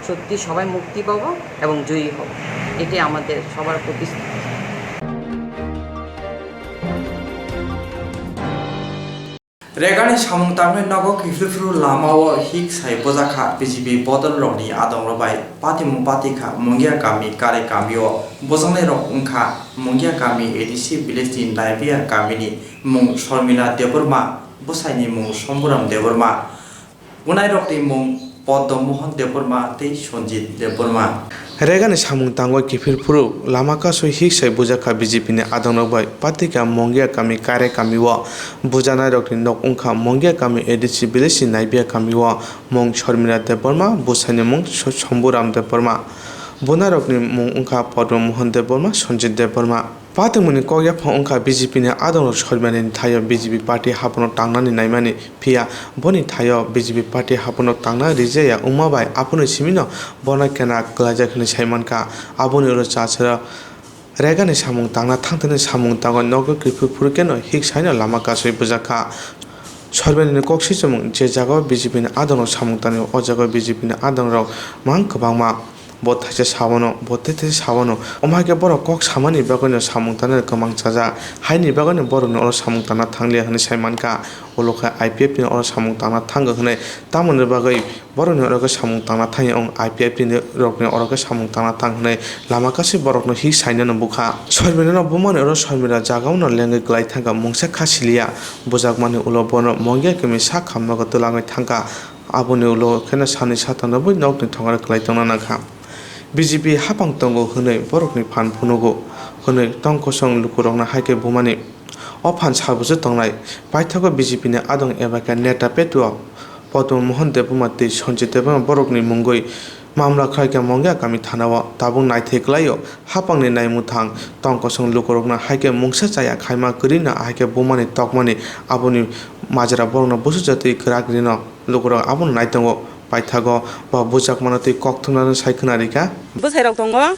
সত্যি সবাই মুক্তি পাবো এবং জয়ী হব। এটাই আমাদের সবার প্রতিশ্রুতি। Regani samung tangwi nogo kiphilphuru lamao hik sai bujakha B J P bodolrokni adongrok bai patimung patikha Mungia kami Kare kamio bujaknairok wngkha Mungia kami A D C village ni Naibiya kamini mung Sormila Debbarma, bwsaini mung Somburam Debbarma. Unairokni mung Poddo Mohon Debbarma tei Sonjit Debbarma. Regani samung tangwi kiphilphuru lama kasui hik sai bujakha B J P ni adongrok bai patikha Mongia kami Kare kamio. Bujanairokni nok wngkha Mongia kami A D C village ni Naibiya kamio mung Sormila Debbarma, bwsaini mung So-, Somburam Debbarma. Bunairokni mung wngkha Poddo Mohon Debbarma, Sonjit Debbarma. Patwngmani kok yaphang wngkha B J P ni adongrok Soimanini thaio B J P party haphano tangnani naimani, phiya boni thaio B J P party haphano tangna rijaya wngma bai aphano simino bono kena kwlaijak hwnwi saimankha. Aboni ulo chachara Regani samung tangna thangthani samung tangwi nogo kiphilphuru keno hik saino lama kasui bujakha. Soimanini kok sichomung je jagao B J P ni adongrok samung tangnai o jagao B J P ni adongrok mang kwbangma. Bo thaisa sawano, bo tei thaisa sawano. Omo hai khe borok kok samani bagwino samung tangnai kwmang chajak. Haini bagwino borokni oro samung tangna thangliya hwnwi sai mankha. Ulo khe I P F ni oro samung tangna thango hwnwi tamoni bagwi borokni oro khe samung tangna thangya wng I P F ni rokni oro khe samung tangna thang hwnwi lama kasui borokno hik sainano bukha. Soimanino bumani oro Soimira jagao no lengwi kwlai thangkha mungsa kha siliya. Bujakmani ulo bono mongya kemi sak khamnogo twlangwi thangkha. Aboni ulo kheno sanwi satangrobwi nokni thongaro kwlai tongna nangkha. B J P hapang tongo hwnwi borokni phan phunugo hwnwi tong kosong lukurokno hai khe bumani. O phan salbujo tongnai paithago B J P ni adong eba khe neta petuo Padma Mohan Debbarma tei Sanjay Debbarma borokni mungwi mamla khlai kha Mongia kami thanao. Tabuk naithai kwlaio hapangni naimwthang tong kosong lukurokno hai khe mungsa chaya khaima kwrwino hai khe bumani tokmani aboni majra borokno busu jatwi kwrak rino. Lukurok abono nai tongo, paithago ba bujakmano tei kok thumnano sai khwna rikha. Bwsairok tongo.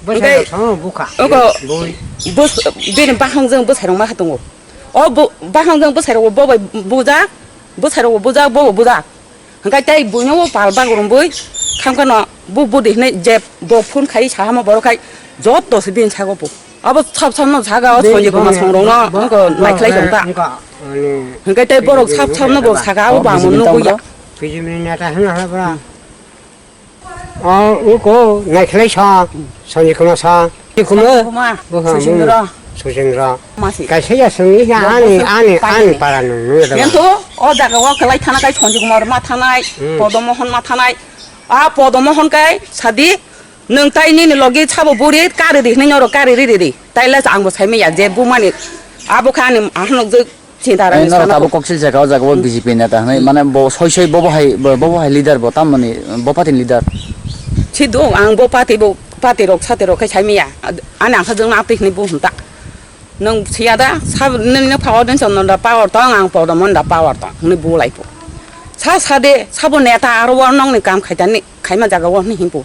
Bwsairok Hwnkhe tongo, bukha. Oko Bui. Bus-, bini bahangjwng bwsairok ma tongo. O bu-, bahangjwng bwsairok bo bai bujak, bwsairok bo bujak, bo bo bujak. Hwnkhe tei buino o pal bagrum bui khamkhano bu budi hinui je bo phone khai sahama borok khai joto se bini sago bo. Abo sab samno saga o Sonjit Kumar songrokno wngkha naikhlai tongkha. Hwnkhe tei borok sab samno bo saga o bangma nugwi ya. P G M ni neta hwnna hwnna bwrang. O uko naikhlai sa, Sonjit Kumar sa. Sonjit Kumar, Kumar, bwkha Susindra. Susindra. Masi. Kaisa ya songni ya ani, ani, ani para nung nung ya. Yang to, o jaga o kwlai thana kai Sonjit Kumar ma thanai, Podomohon ma thanai. A Podomohon kai sadi. Nwng tai nini logi sabo buri kari ri hinui norok kari ri ri ri. Tai le angbo sai maya je bumani abo khe ani ahanok je chinta rani norok sana tabuk ko. Koksil saka o jaga o B J P neta hinui mane bo soi soi bobo hai bobo hai leader bo tamoni bo party ni leader. Si do ang bo party bo party rok sate rok khai sai maya. Ani angkha jong na twi hinui bo hwnta. Nwng siya da sabo nini pha o din chondon da power tong ang Podomon da power tong hinui bo lai po. Sa sa de sabo neta aro o nokni kam khaitani khaima jaga o hinui himpo.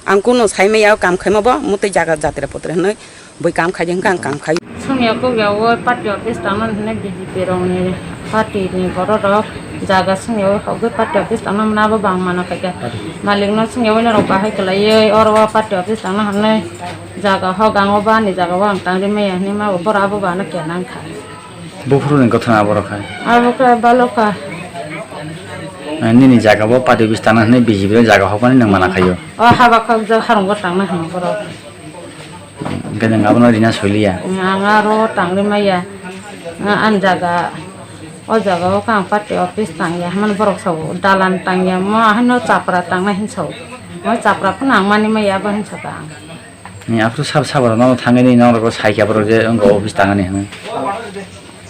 Ang kunu sai maya o kam khaima bo, mutui jaga jatra potra hinui bui kam khai hwnkha ang kam khai. Sumya kok ya o party office tangma hinui B J P rok ni party ni borok rok jaga sumya o hogwi party office tangma mwnabo bang mano khaikha. Malik no sumya o norok bahai kwlaiwi oro o party office tangma hinui jaga hok ang o ba ni jaga o ang tangri maya hinui ma borok abo ba no kena wngkha. Buphuru ni gotha abo rok hai. Abo khe baloka. Eh, nini jaga bo party office tangna hinui B J P ni jaga hokmani nwng mana khaio. O haba khakjak harung bo tangna hino borok. Hwnkhe nwng abono rina soiliya. Ang aro tangwi maya. Ang jaga, o jaga o khe ang party office tangya hwnmani borok sao. Dalan tangya mo haino chapra tangna hinwi sao. O chapra phano ang mani maya abo hinwi saka ang. Ni aphuru sab sabar no thangwi ni norok sai khe borok je wngkha office tangani hinwi.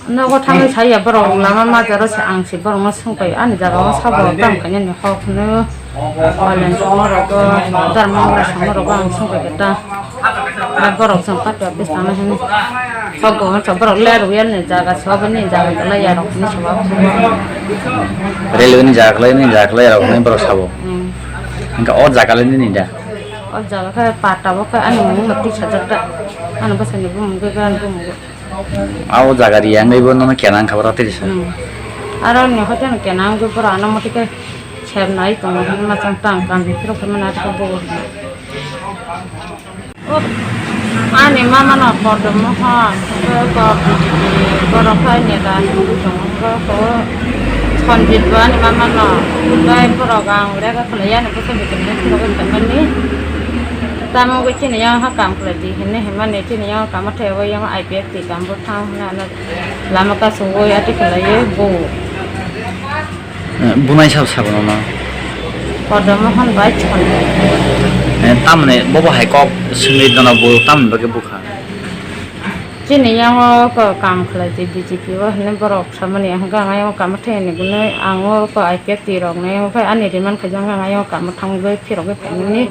Nogo thangwi saya borok lama majaro se ang se borokno swngpai ani jaga o sabo tamo khainani hok hwno. Waleng songmorogo dharma mura songmorogo ang swngpai khe ta. Borok chwng party office tangna hwnwi. Hok bo hwnsa borok ler wiyal ni jaga se obo ni jaga kwlai ya rok hwnwi se bo. Railway ni jaga kwlai ni jaga kwlai ya rok hwnwi borok sabo. Hmm. Hwnkhe o jaga le nini da? O jaga khe pata bo khe ani mung no twi sajak da. Ani bwsai ni bumung khe ani bumung. A o jaga riya wngwi bo nono kena wngkha bwrw tei risa. Hmm. Aro ni hoite no kena wngwi bwrw ano motwi khe sep nai tongo hinwi machang tang tang khe phirok khe mani aro bo. O ani mama no Podom Mohon, khe kok borok khe neta hinwi tongo, khe kok Sanjit bo ani mama no, tei borok ang lega khwlai yani bwsai bwsai khe phirok khe mani. Tamo wngwi chini yang ha kam khwlai di hinwi hinmani chini yang kamo thaiwi yang I P F T kam bo thang hwnwi ano lama kasugwi ati khwlaiwi bo. Eh, bunai sab sabo nono? Kodomo hwn bai chon. Eh, tamni bobo hai kok swngwi gana bo tamni bagwi bukha? Chini yang o ko kam khwlai di B J P o hinwi borok samani hwnkha ang yang kamo thaiya ni gunwi ang o ko I P F T rok ni hwnkhe ani demand khaijak hwnkha ang yang kamo thangwi phirogwi phaimani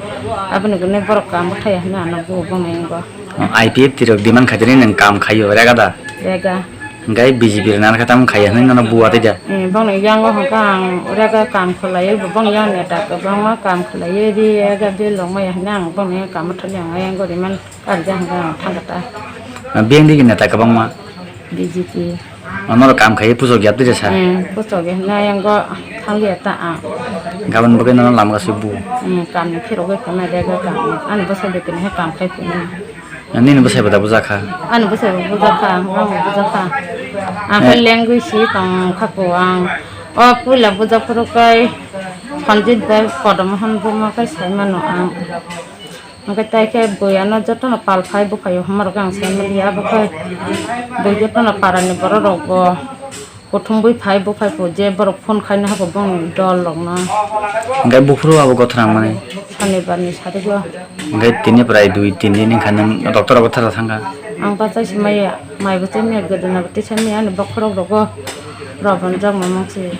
aboni gunwi borok kamo thaiya hinwi ano bo bwnai wngkha. I P F T rok demand khaitini nwng kam khaio, rega da? Rega. Hingke B J P rok nana khe tamo khaiya hwnwi nono buwa tei da? Eh, bongni yango hwnkha ang rega kam khlaiwi, bongni yang neta kwbangma kam khlaiwi, rega bill rok maya hwnwi ang bongni yang kamo thangya ang yang goriman karja hwnkha ang thangkha ta. Ah, B N D ni neta kwbangma? B J P. Norok kam khaiwi puchok ya tei sa? Hmm, puchok ya hwnwi yang go thangya ta ang. Gabon bagwi nono lama gasui bu? Hmm, kam ni phirogwi khwnai rega kam. Ani bwsai bai tini hai kam khai phunai. Nini bwsai bo da bujakha? Ani bwsai bo bujakha, ang bo bujakha. Ang khe Eh. Language si tong kha ko ang. O puila bujak phuru kai Sanjit bai Kodom Mohan buma kai sai mano ang. Ang khe tai khe bui ano joto no pal phai bukhayo homa rok ang sai mali abo khe bui joto no para ni borok rok bo. Kuthum bui phai buphai pho je borok phone khaina habo bongni dol rokno. Hingke buphuru abo gothorang mani? Sonibar ni sarigo. Hingke tini prai dui tin din wngkha nwng doctor rok gothora thangkha? Ang bachai se maya, mai bachai maya, godona bachai se maya, ani bokhorok rogo robon jok mamang se.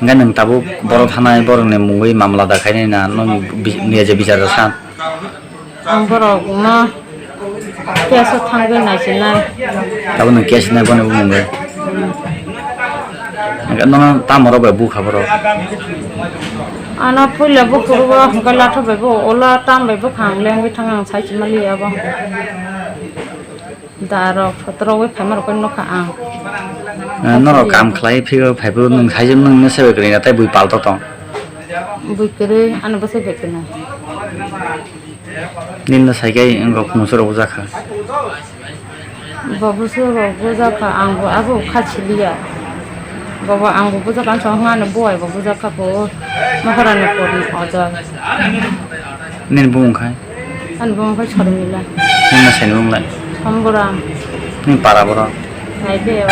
Hingke nwng tabuk borok thanai borokni mungwi mamla da khainai na, nini bi-, niya je bichar da san? Ang borok no case o thangwi naisinai. Tabuk nwng case nai bono bumungwi. Hingke nono tamo rok bai bukha borok? Ano puila buphuru bo hingke latha bai bo ola tam bai bwkhang lengwi thang ang sai chima liya bo. Da rok photo rok bai phaima rok nukha ang. Eh, norok kam khlai phio phaiphuru nwng sai nwng no sebe kwrwi na tei bui palto tong? Bui kwrwi ano bwsai bai kwrwi. Nini no sai khe wngkha, mungsa rok bujakha. Bo busu rok bujakha, ang bo abo kha siliya. Bobo ang bo bujakha, ang chong hwnga ani buai bo bujakha bo. Maharani porni ojol. Nini bumung khai? Ani bumung khai Sormila. Nini no sai bumung lai? Sombura. Nini para borok? Nai de.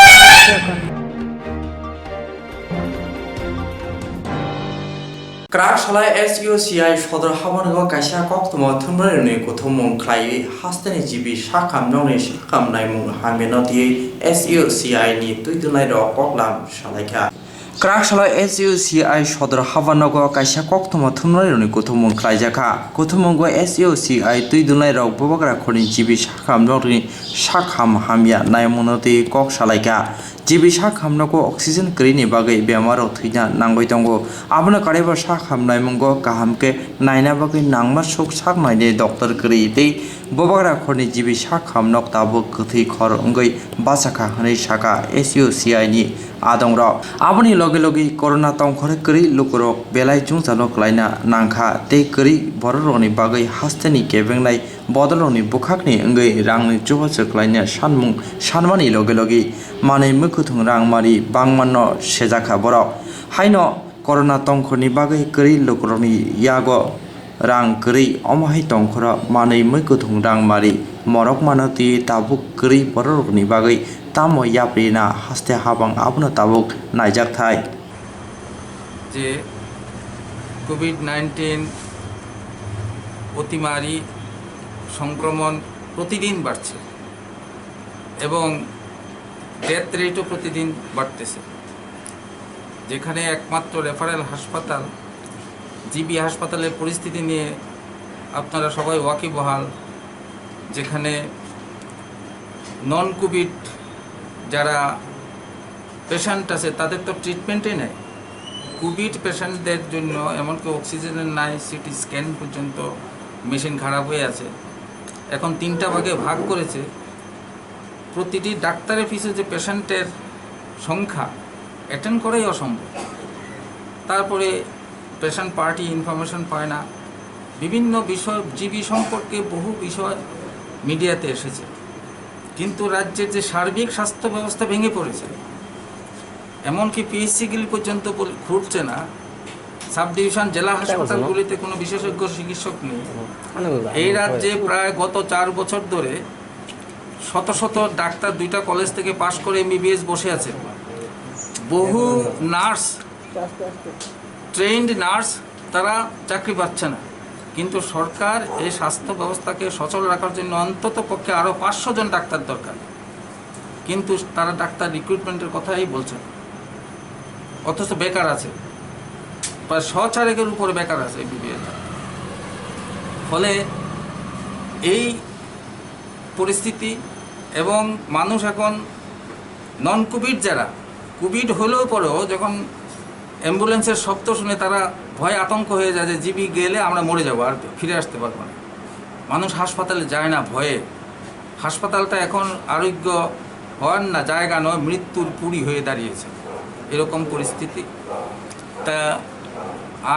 Kwrak salai S U C I sodor habanogo kaisa koktwma thumnairokni kuthumung khlaiwi hasteni G B sakham nokni sakham naimung hamyano twiwi S U C I ni twidulnairok koklam salaikha. Kwrak salai S U C I sodor habanogo kaisa koktwma thumnairokni kuthumung khlaijakha. Kuthumungo S U C I twidulnairok bubagra khorni G B sakham nokni sakham hamya naimungno twiwi kok salaikha. G B sakham nogo oxygen kwrwini bagwi bemarrok thwina nangwi tongo. Abono karwibo sakham naimungo kaham khe naina bagwi nangma suk sak nainai doctor kwrwi tei bubagra khorni G B sakham nok tabuk kwthwi khor wngwi bachakha hwnwi sakha S U C I ni adongrok. Aboni loge loge corona tongkhor kwrwi lukurok belai jwngjalo kwlaina nangkha tei kwrwi bororokni bagwi hasteni kebengnai bodolrokni bwkhakni wngwi rangni chubachu kwlaina sanmung sanmani loge loge manwi mwkhwthwng rang mari bangmano sejakha borok. Haino corona tongkhorni bagwi kwrwi lukurokni yago rang kwrwi, omo hai tongkhoro manwi mwkhwthwng rang mari morok mano twiwi tabuk kwrwi bororokni bagwi tamo yaprina haste habang abono tabuk naijakthai. যে Covid nineteen অতিমারি সংক্রমণ প্রতিদিন বাড়ছে এবং ডেথ রেটও প্রতিদিন বাড়তেছে, যেখানে একমাত্র রেফারেল হাসপাতাল, জিবি হাসপাতালের পরিস্থিতি নিয়ে আপনারা সবাই ওয়াকিবহাল, যেখানে নন কোভিড যারা পেশেন্ট আছে, তাদের তো ট্রিটমেন্টই নেই। কোভিড পেশেন্টদের জন্য এমনকি অক্সিজেনের নাই, সিটি স্ক্যান পর্যন্ত মেশিন খারাপ হয়ে আছে। এখন তিনটা ভাগে ভাগ করেছে, প্রতিটি ডাক্তারের পিছু যে পেশেন্টের সংখ্যা, অ্যাটেন্ড করাই অসম্ভব। তারপরে পেশেন্ট পার্টি ইনফরমেশন পায় না, বিভিন্ন বিষয়, জিবি সম্পর্কে বহু বিষয় মিডিয়াতে এসেছে, কিন্তু রাজ্যের যে সার্বিক স্বাস্থ্য ব্যবস্থা ভেঙে পড়েছে, এমনকি পিএইচসিগুলি পর্যন্ত বল-, খুলছে না। সাব ডিভিশন জেলা হাসপাতালগুলিতে কোনো বিশেষজ্ঞ চিকিৎসক নেই। এই রাজ্যে প্রায় গত চার বছর ধরে শত শত ডাক্তার দুইটা কলেজ থেকে পাশ করে এমবিবিএস বসে আছে। বহু নার্স, ট্রেন্ড নার্স, তারা চাকরি পাচ্ছে না। কিন্তু সরকার এই স্বাস্থ্য ব্যবস্থাকে সচল রাখার জন্য অন্তত পক্ষে আরও পাঁচশো জন ডাক্তার দরকার। কিন্তু তারা ডাক্তার রিক্রুটমেন্টের কথাই বলছে না, অথচ বেকার আছে, প্রায় ছ চারেকের উপরে বেকার আছে এমবিবিএস। ফলে এই পরিস্থিতি এবং মানুষ এখন নন কোভিড যারা, কোভিড হলেও পরেও যখন অ্যাম্বুলেন্সের শব্দ শুনে তারা ভয় আতঙ্ক হয়ে যায় যে জিবি গেলে আমরা মরে যাবো, আর ফিরে আসতে পারবো না। মানুষ হাসপাতালে যায় না ভয়ে। হাসপাতালটা এখন আরোগ্য হওয়ার না জায়গা নয়, মৃত্যুর পুরী হয়ে দাঁড়িয়েছে এরকম পরিস্থিতি। তা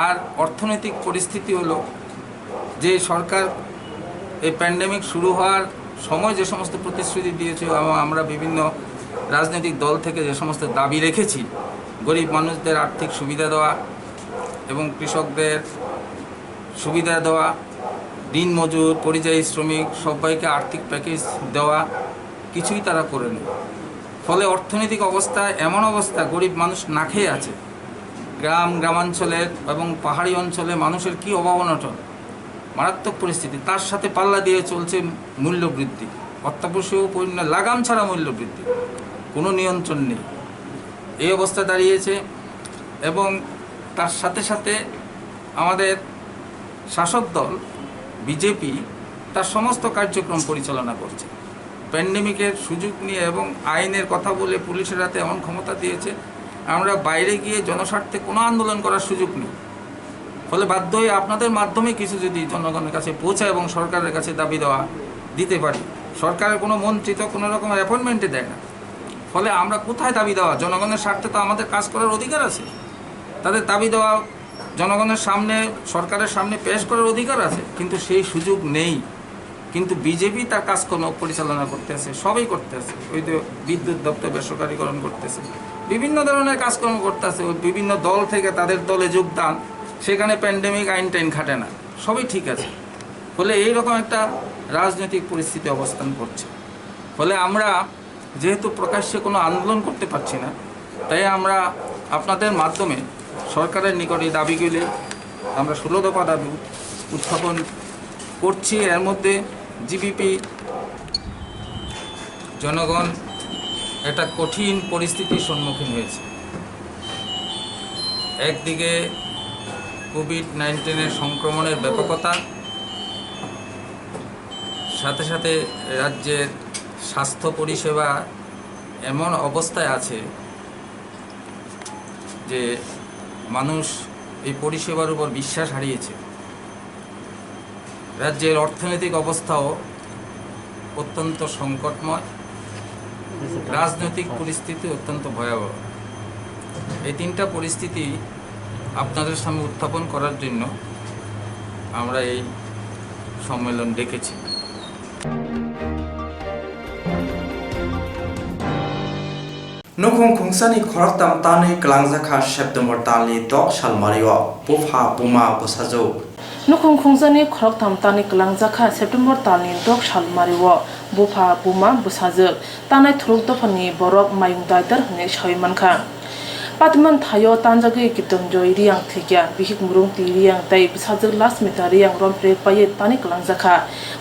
আর অর্থনৈতিক পরিস্থিতি হলো যে সরকার এই প্যান্ডেমিক শুরু হওয়ার সময় যে সমস্ত প্রতিশ্রুতি দিয়েছে এবং আমরা বিভিন্ন রাজনৈতিক দল থেকে যে সমস্ত দাবি রেখেছি, গরিব মানুষদের আর্থিক সুবিধা দেওয়া এবং কৃষকদের সুবিধা দেওয়া, দিনমজুর, পরিযায়ী শ্রমিক সবাইকে আর্থিক প্যাকেজ দেওয়া, কিছুই তারা করেনি। ফলে অর্থনৈতিক অবস্থা এমন অবস্থা, গরিব মানুষ না খেয়ে আছে। গ্রাম, গ্রামাঞ্চলের এবং পাহাড়ি অঞ্চলে মানুষের কি অভাব অনটন, মারাত্মক পরিস্থিতি। তার সাথে পাল্লা দিয়ে চলছে মূল্য বৃদ্ধি, অত্যাবশ্যকীয় পণ্য লাগাম ছাড়া মূল্য বৃদ্ধি, কোনো নিয়ন্ত্রণ নেই। এই অবস্থা দাঁড়িয়েছে এবং তার সাথে সাথে আমাদের শাসক দল বিজেপি তার সমস্ত কার্যক্রম পরিচালনা করছে। প্যান্ডেমিকের সুযোগ নিয়ে এবং আইনের কথা বলে পুলিশের হাতে এমন ক্ষমতা দিয়েছে, আমরা বাইরে গিয়ে জনস্বার্থে কোনো আন্দোলন করার সুযোগ নেই। ফলে বাধ্য হয়ে আপনাদের মাধ্যমে কিছু যদি জনগণের কাছে পৌঁছায় এবং সরকারের কাছে দাবি দেওয়া দিতে পারি, সরকারের কোনো মন্ত্রী তো কোনো রকম অ্যাপয়েন্টমেন্টে দেয় না। ফলে আমরা কোথায় দাবি দেওয়া? জনগণের স্বার্থে তো আমাদের কাজ করার অধিকার আছে। তাদের দাবি দেওয়া জনগণের সামনে, সরকারের সামনে পেশ করার অধিকার আছে, কিন্তু সেই সুযোগ নেই। কিন্তু বিজেপি তার কাজকর্ম পরিচালনা করতেছে, সবই করতেছে। ওই তো বিদ্যুৎ দপ্তর বেসরকারীকরণ করতেছে, বিভিন্ন ধরনের কাজকর্ম করতেছে। ওই বিভিন্ন দল থেকে তাদের দলে যোগদান, সেখানে প্যান্ডেমিক আইন টাইন খাটে না, সবই ঠিক আছে। ফলে এইরকম একটা রাজনৈতিক পরিস্থিতি অবস্থান করছে। ফলে আমরা যেহেতু প্রকাশ্যে কোনো আন্দোলন করতে পারছি না, তাই আমরা আপনাদের মাধ্যমে সরকারের নিকট এই দাবিগুলি আমরা ষোলো দফা দাবি উত-, উত্থাপন করছি। এর মধ্যে জিবিপি জনগণ একটা কঠিন পরিস্থিতির সম্মুখীন হয়েছে। একদিকে কোভিড নাইন্টিনের সংক্রমণের ব্যাপকতা, সাথে সাথে রাজ্যের স্বাস্থ্য পরিষেবা এমন অবস্থায় আছে যে মানুষ এই পরিষেবার উপর বিশ্বাস হারিয়েছে। রাজ্যের অর্থনৈতিক অবস্থাও অত্যন্ত সংকটময়, রাজনৈতিক পরিস্থিতি অত্যন্ত ভয়াবহ। এই তিনটা পরিস্থিতি আপনাদের সামনে উত্থাপন করার জন্য আমরা এই সম্মেলন ডেকেছি। Nukhung khungsani khoroktham tanwi kwlangjakha September talni dok salmario bupha buma bwsajwk. Nukhung khungsani khoroktham tanwi kwlangjakha September talni dok salmario bupha buma bwsajwk. Tanai thuruk dophani borok mayung daidar hwnwi sawi mankha. Patiman thaio tanjagwi Kitonjoy Riyang thwikya, bihik murung twi Riyang tei bwsajwk Lasmita Riyang rompre paiwi tanwi kwlangjakha.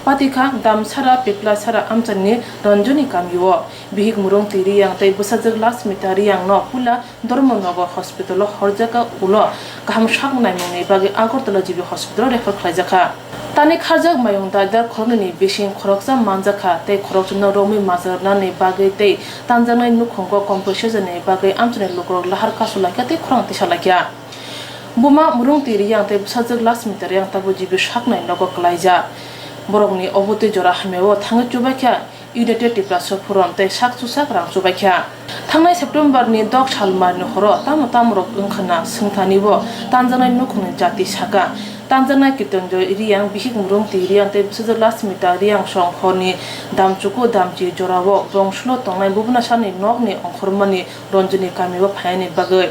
Patikha Damsara, Peplasara amchaini Ranjoni kamio. Bihik murung twi Riyang tei bwsajwk Lasmita Riyang no puila Dharmanagar hospital o horjaka ulo kaham sak naimungni bagwi Agartala G B hospital o refer khlaijakha. Tani kharjak mayung daidar khoroknwini bising khoroksa manjakha tei khoroksano romwi majra rwnani bagwi tei tanjaknai nukhungo compensation ni bagwi amchaini lukurok lahar kasu laikha tei khorang tisa laikha. Buma murung twi Riyang tei bwsajwk Lasmita Riyang tabuk G B saknai nogo kwlaijak. Borokni obotwi jora hamyao thangwi chubaikha. United Tiprasa Forum tei sak chusak rang chubaikha. Thangnai September ni dok salmarni horo tamo tamorok wngkhana swngthanibo tanjaknai nukhungni jati saka. Tanjaknai Kitonjoy Riyang, bihik murung twi Riyang tei bwsajwk Lasmita Riyang song horni damchuku damchi jorao bongsulo tongnai Bubunasarni nokni ongkhormani Ranjoni kamio phainani bagwi.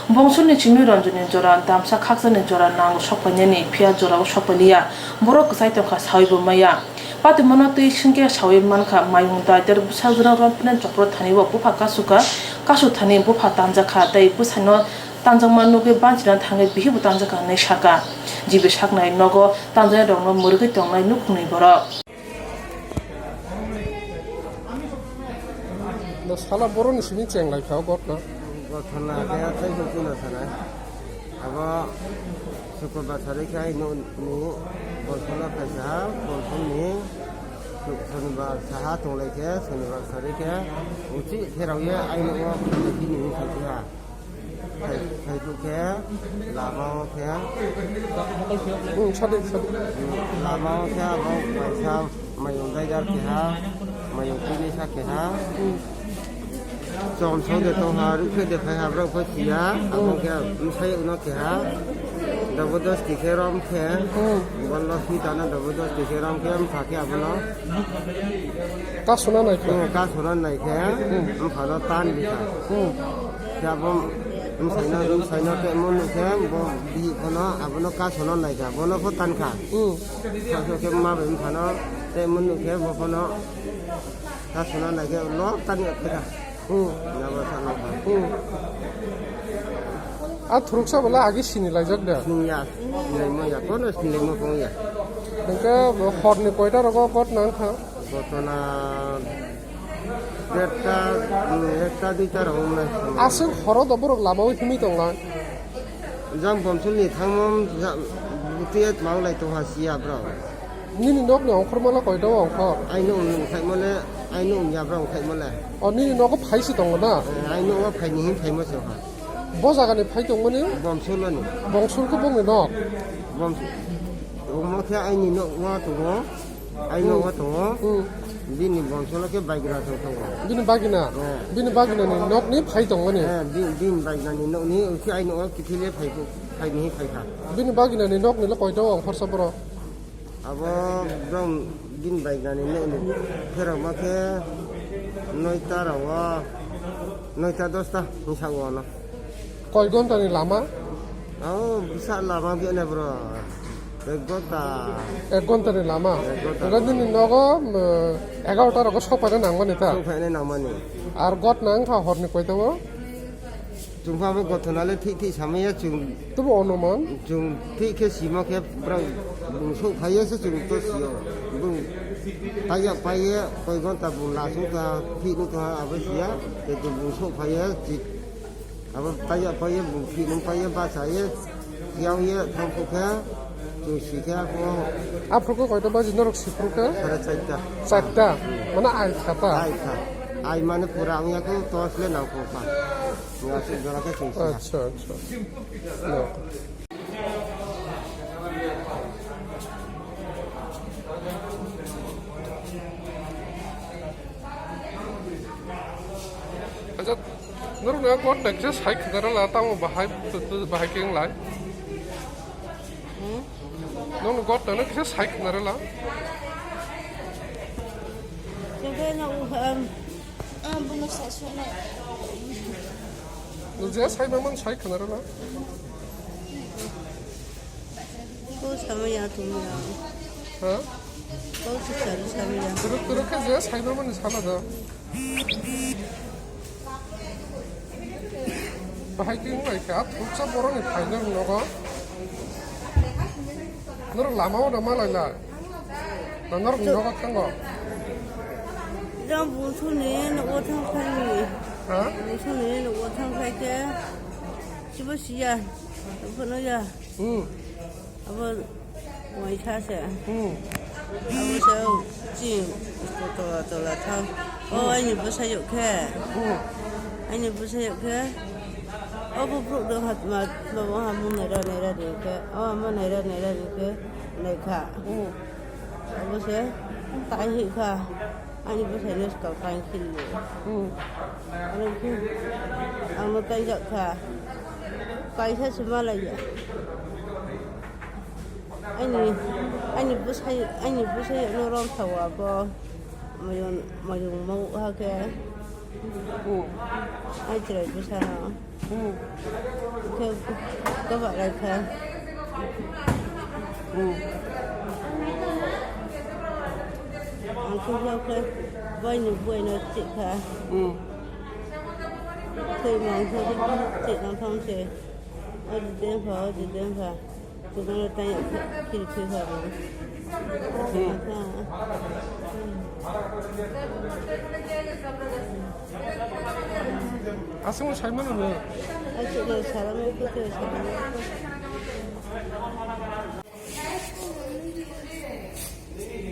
Bongsuni simi Ranjoni jora damsa khakchangni jora nango sokpainani phiya jorao sokpailiya. Borok kwchai tongkha sawibo maya. Patimano twi singkhe sawi mankha, mayung daidar bwsajwkno rompinani chopro thani o bupha kasukha, kasu thani bupha tanjakha tei bwsaino tanjakma nugwi banchina thangwi bihibo tanjakha hinwi sakha. G B saknai nogo tanjaknairokno mwrwgwi tongnai nukhungni borok. No sala boroni simi cheng lai kha o gotno. Gotno khe tei bo chuna sanai. Abo Sukurbar sari khe ai no ni Bolphulo kaisa, Bolphulni Sonibar saha tonglai khe, sonibar sari khe, uchi khe rao ye aino o khailai bini wng khai khe ha. Khai, khai khe lama o khe. Hmm, sadi, sadi. Lama o khe abo kaisa mayung daijar khe ha, mayung tini sa khe ha. Hmm. Chom song de tong ha, rukhe de khai ha, borok pho siya, abo khe bwsai uno keha, dobodosti khe rom khe, hmm, bolo si tana dobodosti khe rom khe, bwkha khe abono. Ka suna nai khe? Hmm, ka suna nai khe, hmm, bwkhano tan bikha. Hmm. Khe abo bwsaino, bwsaino tei munu khe, bo bihik phano abono ka suna nai kha, bono pho tan kha. Hmm. Sasok khe ma bai bwkhano tei munu khe bo phano ka suna nai khe lok tan kha. Hmm. Yabo sakno kha. Hmm. A thuruksa bwla agi sini laijak da? Siniya, sinilaimo ya, kono sinilaimo phung ya. Hingke horni koita rogo kot nang kha? Kotona derta, hmm, ekta, duita rogo wng nai. Aswk horo do borok lama o himwi tong lai? Jang bomsol ni thangmom, ja, butiya mang lai tong ha siya bro. Nini nok ni ongkhor mala koita o ongkhor? Aino wng khai mole, aino wng ya bro khai mole. O nini nogo phai si tongo na? Eh, aino o phai ni hin phai mo se ha. Bo jaga ni phai tong mani? Bomsol ni. Bomsol ko bong ni nok? Bomsol. Omo khe aini nok wa tongo. Aino wa tongo. Hmm. Bini bomsol khe baigra tong tongo. Bini bagina? Eh. Bini bagina ni nok ni phai tong mani? Eh, bi-, bini bagina ni nok ni usi aino wa kithile phai ko, phai ni phai kha. Bini bagina ni nok ni le koita o ongkhor sa bro? Abo brom din bai gani nokni pherok ma khe noita rogo, noita dosta hinsa o ono. Koi ghonta ni lama? Abo bwsa lama biyane bro. Ek ghonta. Ek ghonta ni lama? Ek ghonta. Hingke nini nogo, um, egaroh ta rogo sok paina nangmani ta? Sok paina nangmani. Ar ghotna wngkha horni koita o? Chwng pha bo gothona le thik thik samaya chwng. Tubo onuman? Chwng thik khe simo khe borok bung sok phaiya se chwng to sio. Bung taiya paiye koi ghonta bung lasung ta thik nuk tha abo siya. Tei bung sok phaiya chik. Abo taiya paiye bung thik nuk paiye bachaye. Yang ye thang khe chwng si khe ako. Aphuru khe koita baji norok si phuru khe? Sare charta. Charta? Mane ai khata? Ai kha. Ai mane pura wngya khe tos le nang kha. Nga se jora khe chwng si. Acha, acha. No. Acha, norok na kot na kisa sai khna rwla, tamo bahai, bahai khe wng lai. Hmm? Norok na kot na kisa sai khna rwla. Jobe no, um, um, buno sa suna. Nung je sai mangmani sai khna rwla. Ko sama ya tum ya. Ha? Ko si sari sama ya. Turuk turuk khe je sai mangmani sama da. Bahai khe wng lai kha, thuksa borok ni phainai nogo. Norok lama o da ma lai lai. Na norok ni nogo thango. Jang bungsu ni nogo thang khai ni. Ha? Bungsu ni nogo thang khai khe. Sibo siya. Bono ya. Hmm. Abo waisa se. Hmm. Abo se chini tola tola thang. O, hmm, aini bwsai khe. Hmm. Aini bwsai khe. Obo borok do hat mat babo hamu naira naira ri khe. O hamu naira naira ri khe. Nai kha. Hmm. Abo se tai hi kha. Ani bwsai no swkang kain khili. Hmm. Ano khe ang no taijak kha. Kaisa se malai ya. Ani, ani bwsai, ani bwsai no rom sao abo. Mayung, mayung mau ha khe. Hmm. Ai chwrai bwsa no. Hmm. Khe, khe ba lai kha. Hmm. Ang khe, khe, khe, bai ni buai no chih kha. Hmm. Thwi mang khe, chih nang thang se. O di den kha, o di den kha. Chwng no tang ya, khe, khe, khe kha bo. Hmm. Kha. Aswk no sai mano no. Aswk no sai mano, khe, khe sai mano.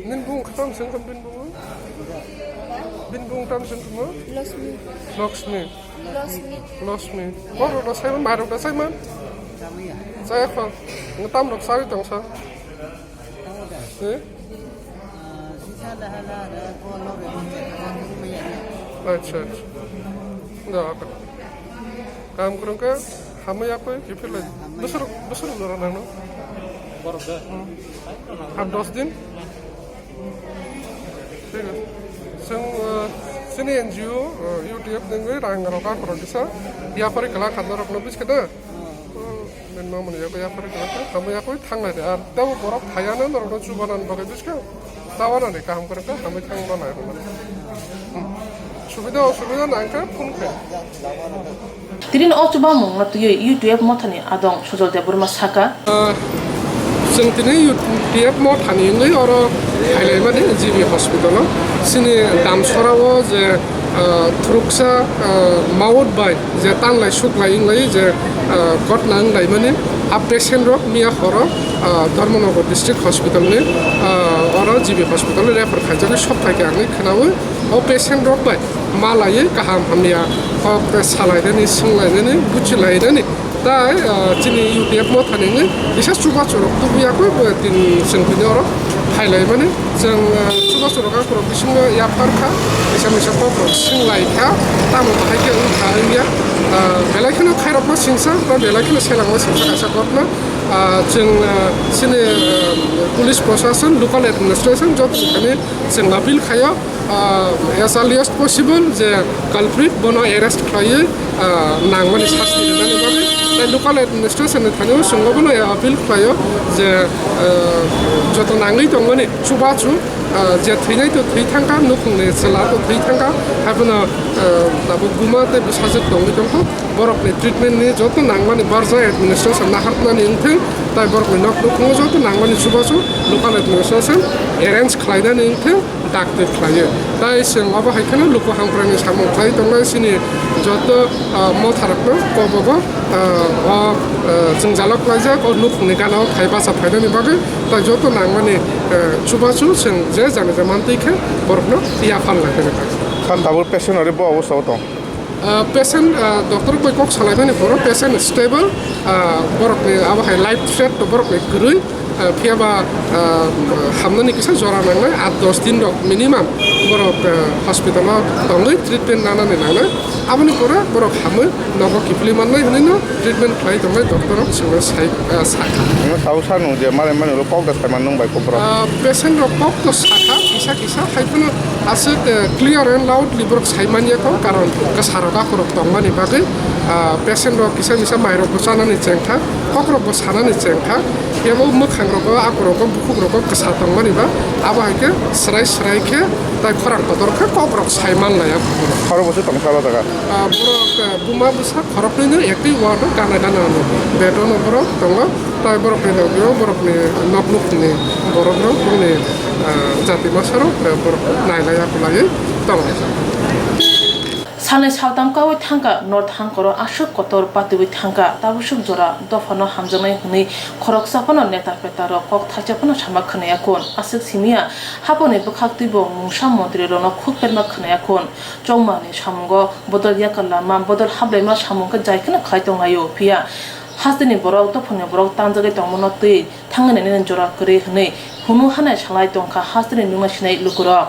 Nini bung tam sing kam bin bung? Bin bung tam sing kam? Lakshmi. Lakshmi. Lakshmi. Lakshmi. Kok rok da saiman, mai rok da saiman? Saya kho. Ngetam rok sai tong sa. Eh? Acha, acha. Da, okay. Kam kurang ke, hamai apa ya? Kipir lagi. Besar, besar orang nang no? Borok da. Hmm. Ham dos din? Thik ase. Chwng, uh, chini N G O, uh, U T F nungwi rang rok akhorok kisa yapari kwlak kha norokno buj khe da? Nini mamani yago yapari kwlak kha, hamwi yakwi thanglai de. Ar tebo borok phaiya no norokno chubanani bagwi buj khe. Tawanani kaham kwrwng kha, hamwi thang manai rwmani. Hmm. Subida osubida nang khe phone khe. Tini o chubamungno twiwi U T F mothani adong Sujol Debbarma saka. Ah, chwng tini U T F mothani wngwi oro phailaimani G B hospital-o. Chini Damsora-o je, ah, thuruksa, ah, mawt bai je tanlai suklai wnglai je, ah, gotna wnglaimani a patient rok miya horo, ah, Dharmanagar District Hospital-ni, ah, oro G B hospital-o refer khaijagwi sokphai khe ang khnaui. O patient rok bai malaiwi kaham hamya kok tei salainani, swnglainani, buchilainani. Tai, ah, chini U T F mothani wngwi kisa chubachu rok tubuya khe bo tin chwng tini oro phailaimani. Chwng, ah, chubachu rok akhorok bisingo yapharkha, kisa misa kokrok swnglaikha, tamo bahai khe wngkha wngya. Ah, belai kheno khairokma singsa ba belai kheno selangma singsa kaisa gotma. Ah, chwng, ah, chini, ah, police proshashan, local administration joto thani chwng appeal khaio. Ah, as early as possible je culprit bono arrest khlaiwi, ah, nangmani sasti rwnani bagwi. Tai local administration ni thani o chwng bono appeal khlaio je, ah, joto nangwi tongmani chubachu, ah, je thwinai to thwi thangkha, nukhungni chwla to thwi thangkha, haiphano, ah, tabuk buma tei bwsajwk tongwi tongkha. Borokni treatment ni joto nangmani barja administration naharnani wngthwng, tai borokni nok nukhungo joto nangmani chubachu local administration arrange khlainani wngthwng. Dakti khlaiwi. Tai chwng obo hai kheno luku hamkrai ni samung khlai tongnai chini joto, ah, motharokno kobogo, ah, o, ah, jwngjalo klaijak o nukhungni gana o phai bacha phainani bagwi tai joto nangmani, ah, chubachu chwng je jani je mantwi khe borokno yapharlai hwnwi kha. Kha tabuk patient ori bo obostha o tong? Ah, patient, ah, doctor bai kok salaimani phoro patient stable, ah, borokni abo hai life threat to borokni kwrwi, ah, phiya ba, ah, hamnani kisa jora nangnai, aat dos din rok minimum borok, ah, hospital o tongwi treatment nanani nangnai, aboni pore borok hamwi nogo kiphilwi mannai hwnwi no treatment khlai tongnai doctor rok chwngno sai, ah, sakha. Tabuk sa nung je mare mani ulo kok da saiman nung bai kok borok? Ah, patient rok kok to sakha, kisa kisa hai phano aswk, eh, clear and loudly borok sai manya kho, karon kwsa rok akhorok tongmani bagwi, ah, patient rok kisa misa mai rok bo chanani chengkha, kok rok bo sanani chengkha, kebo mwkhang rogo, akhorok o, bukhuk rogo kwsa tongmani ba, abo hai khe swrai swrai khe tai khorang kotor khe kok rok sai manlaiya. Khorok bo se tongkha o jaga? Ah, borok, eh, buma bwsa khoroknwi no ektwi ward o gana gana ano bed o no borok tongo. Tai borokni logio borokni nok nukhungni borok rok bongni, ah, jati masa rok, eh, borok nailaiya kwlaiwi tongo. Salnwi saltham kaui thangkha North Hangkoro aswk kotor patiui thangkha, tabuk swk jora dophano hamjaknai hwnwi khoroksa phano neta peta rok kok thaisa phano sama khwnaya kun. Aswk simiya haponi bwkhak twibo mungsa montri rokno khuk perma khwnaya kun. Chongmani samungo bodol yakar lama, bodol hablaima samung khe jai kheno khlai tonglaio, phiya hasteni borok, dophani borok tanjagwi tongmano twi thangwi nainani jora kwrwi hwnwi hunu hanai salai tongkha hasteni nungna sinai lukurok.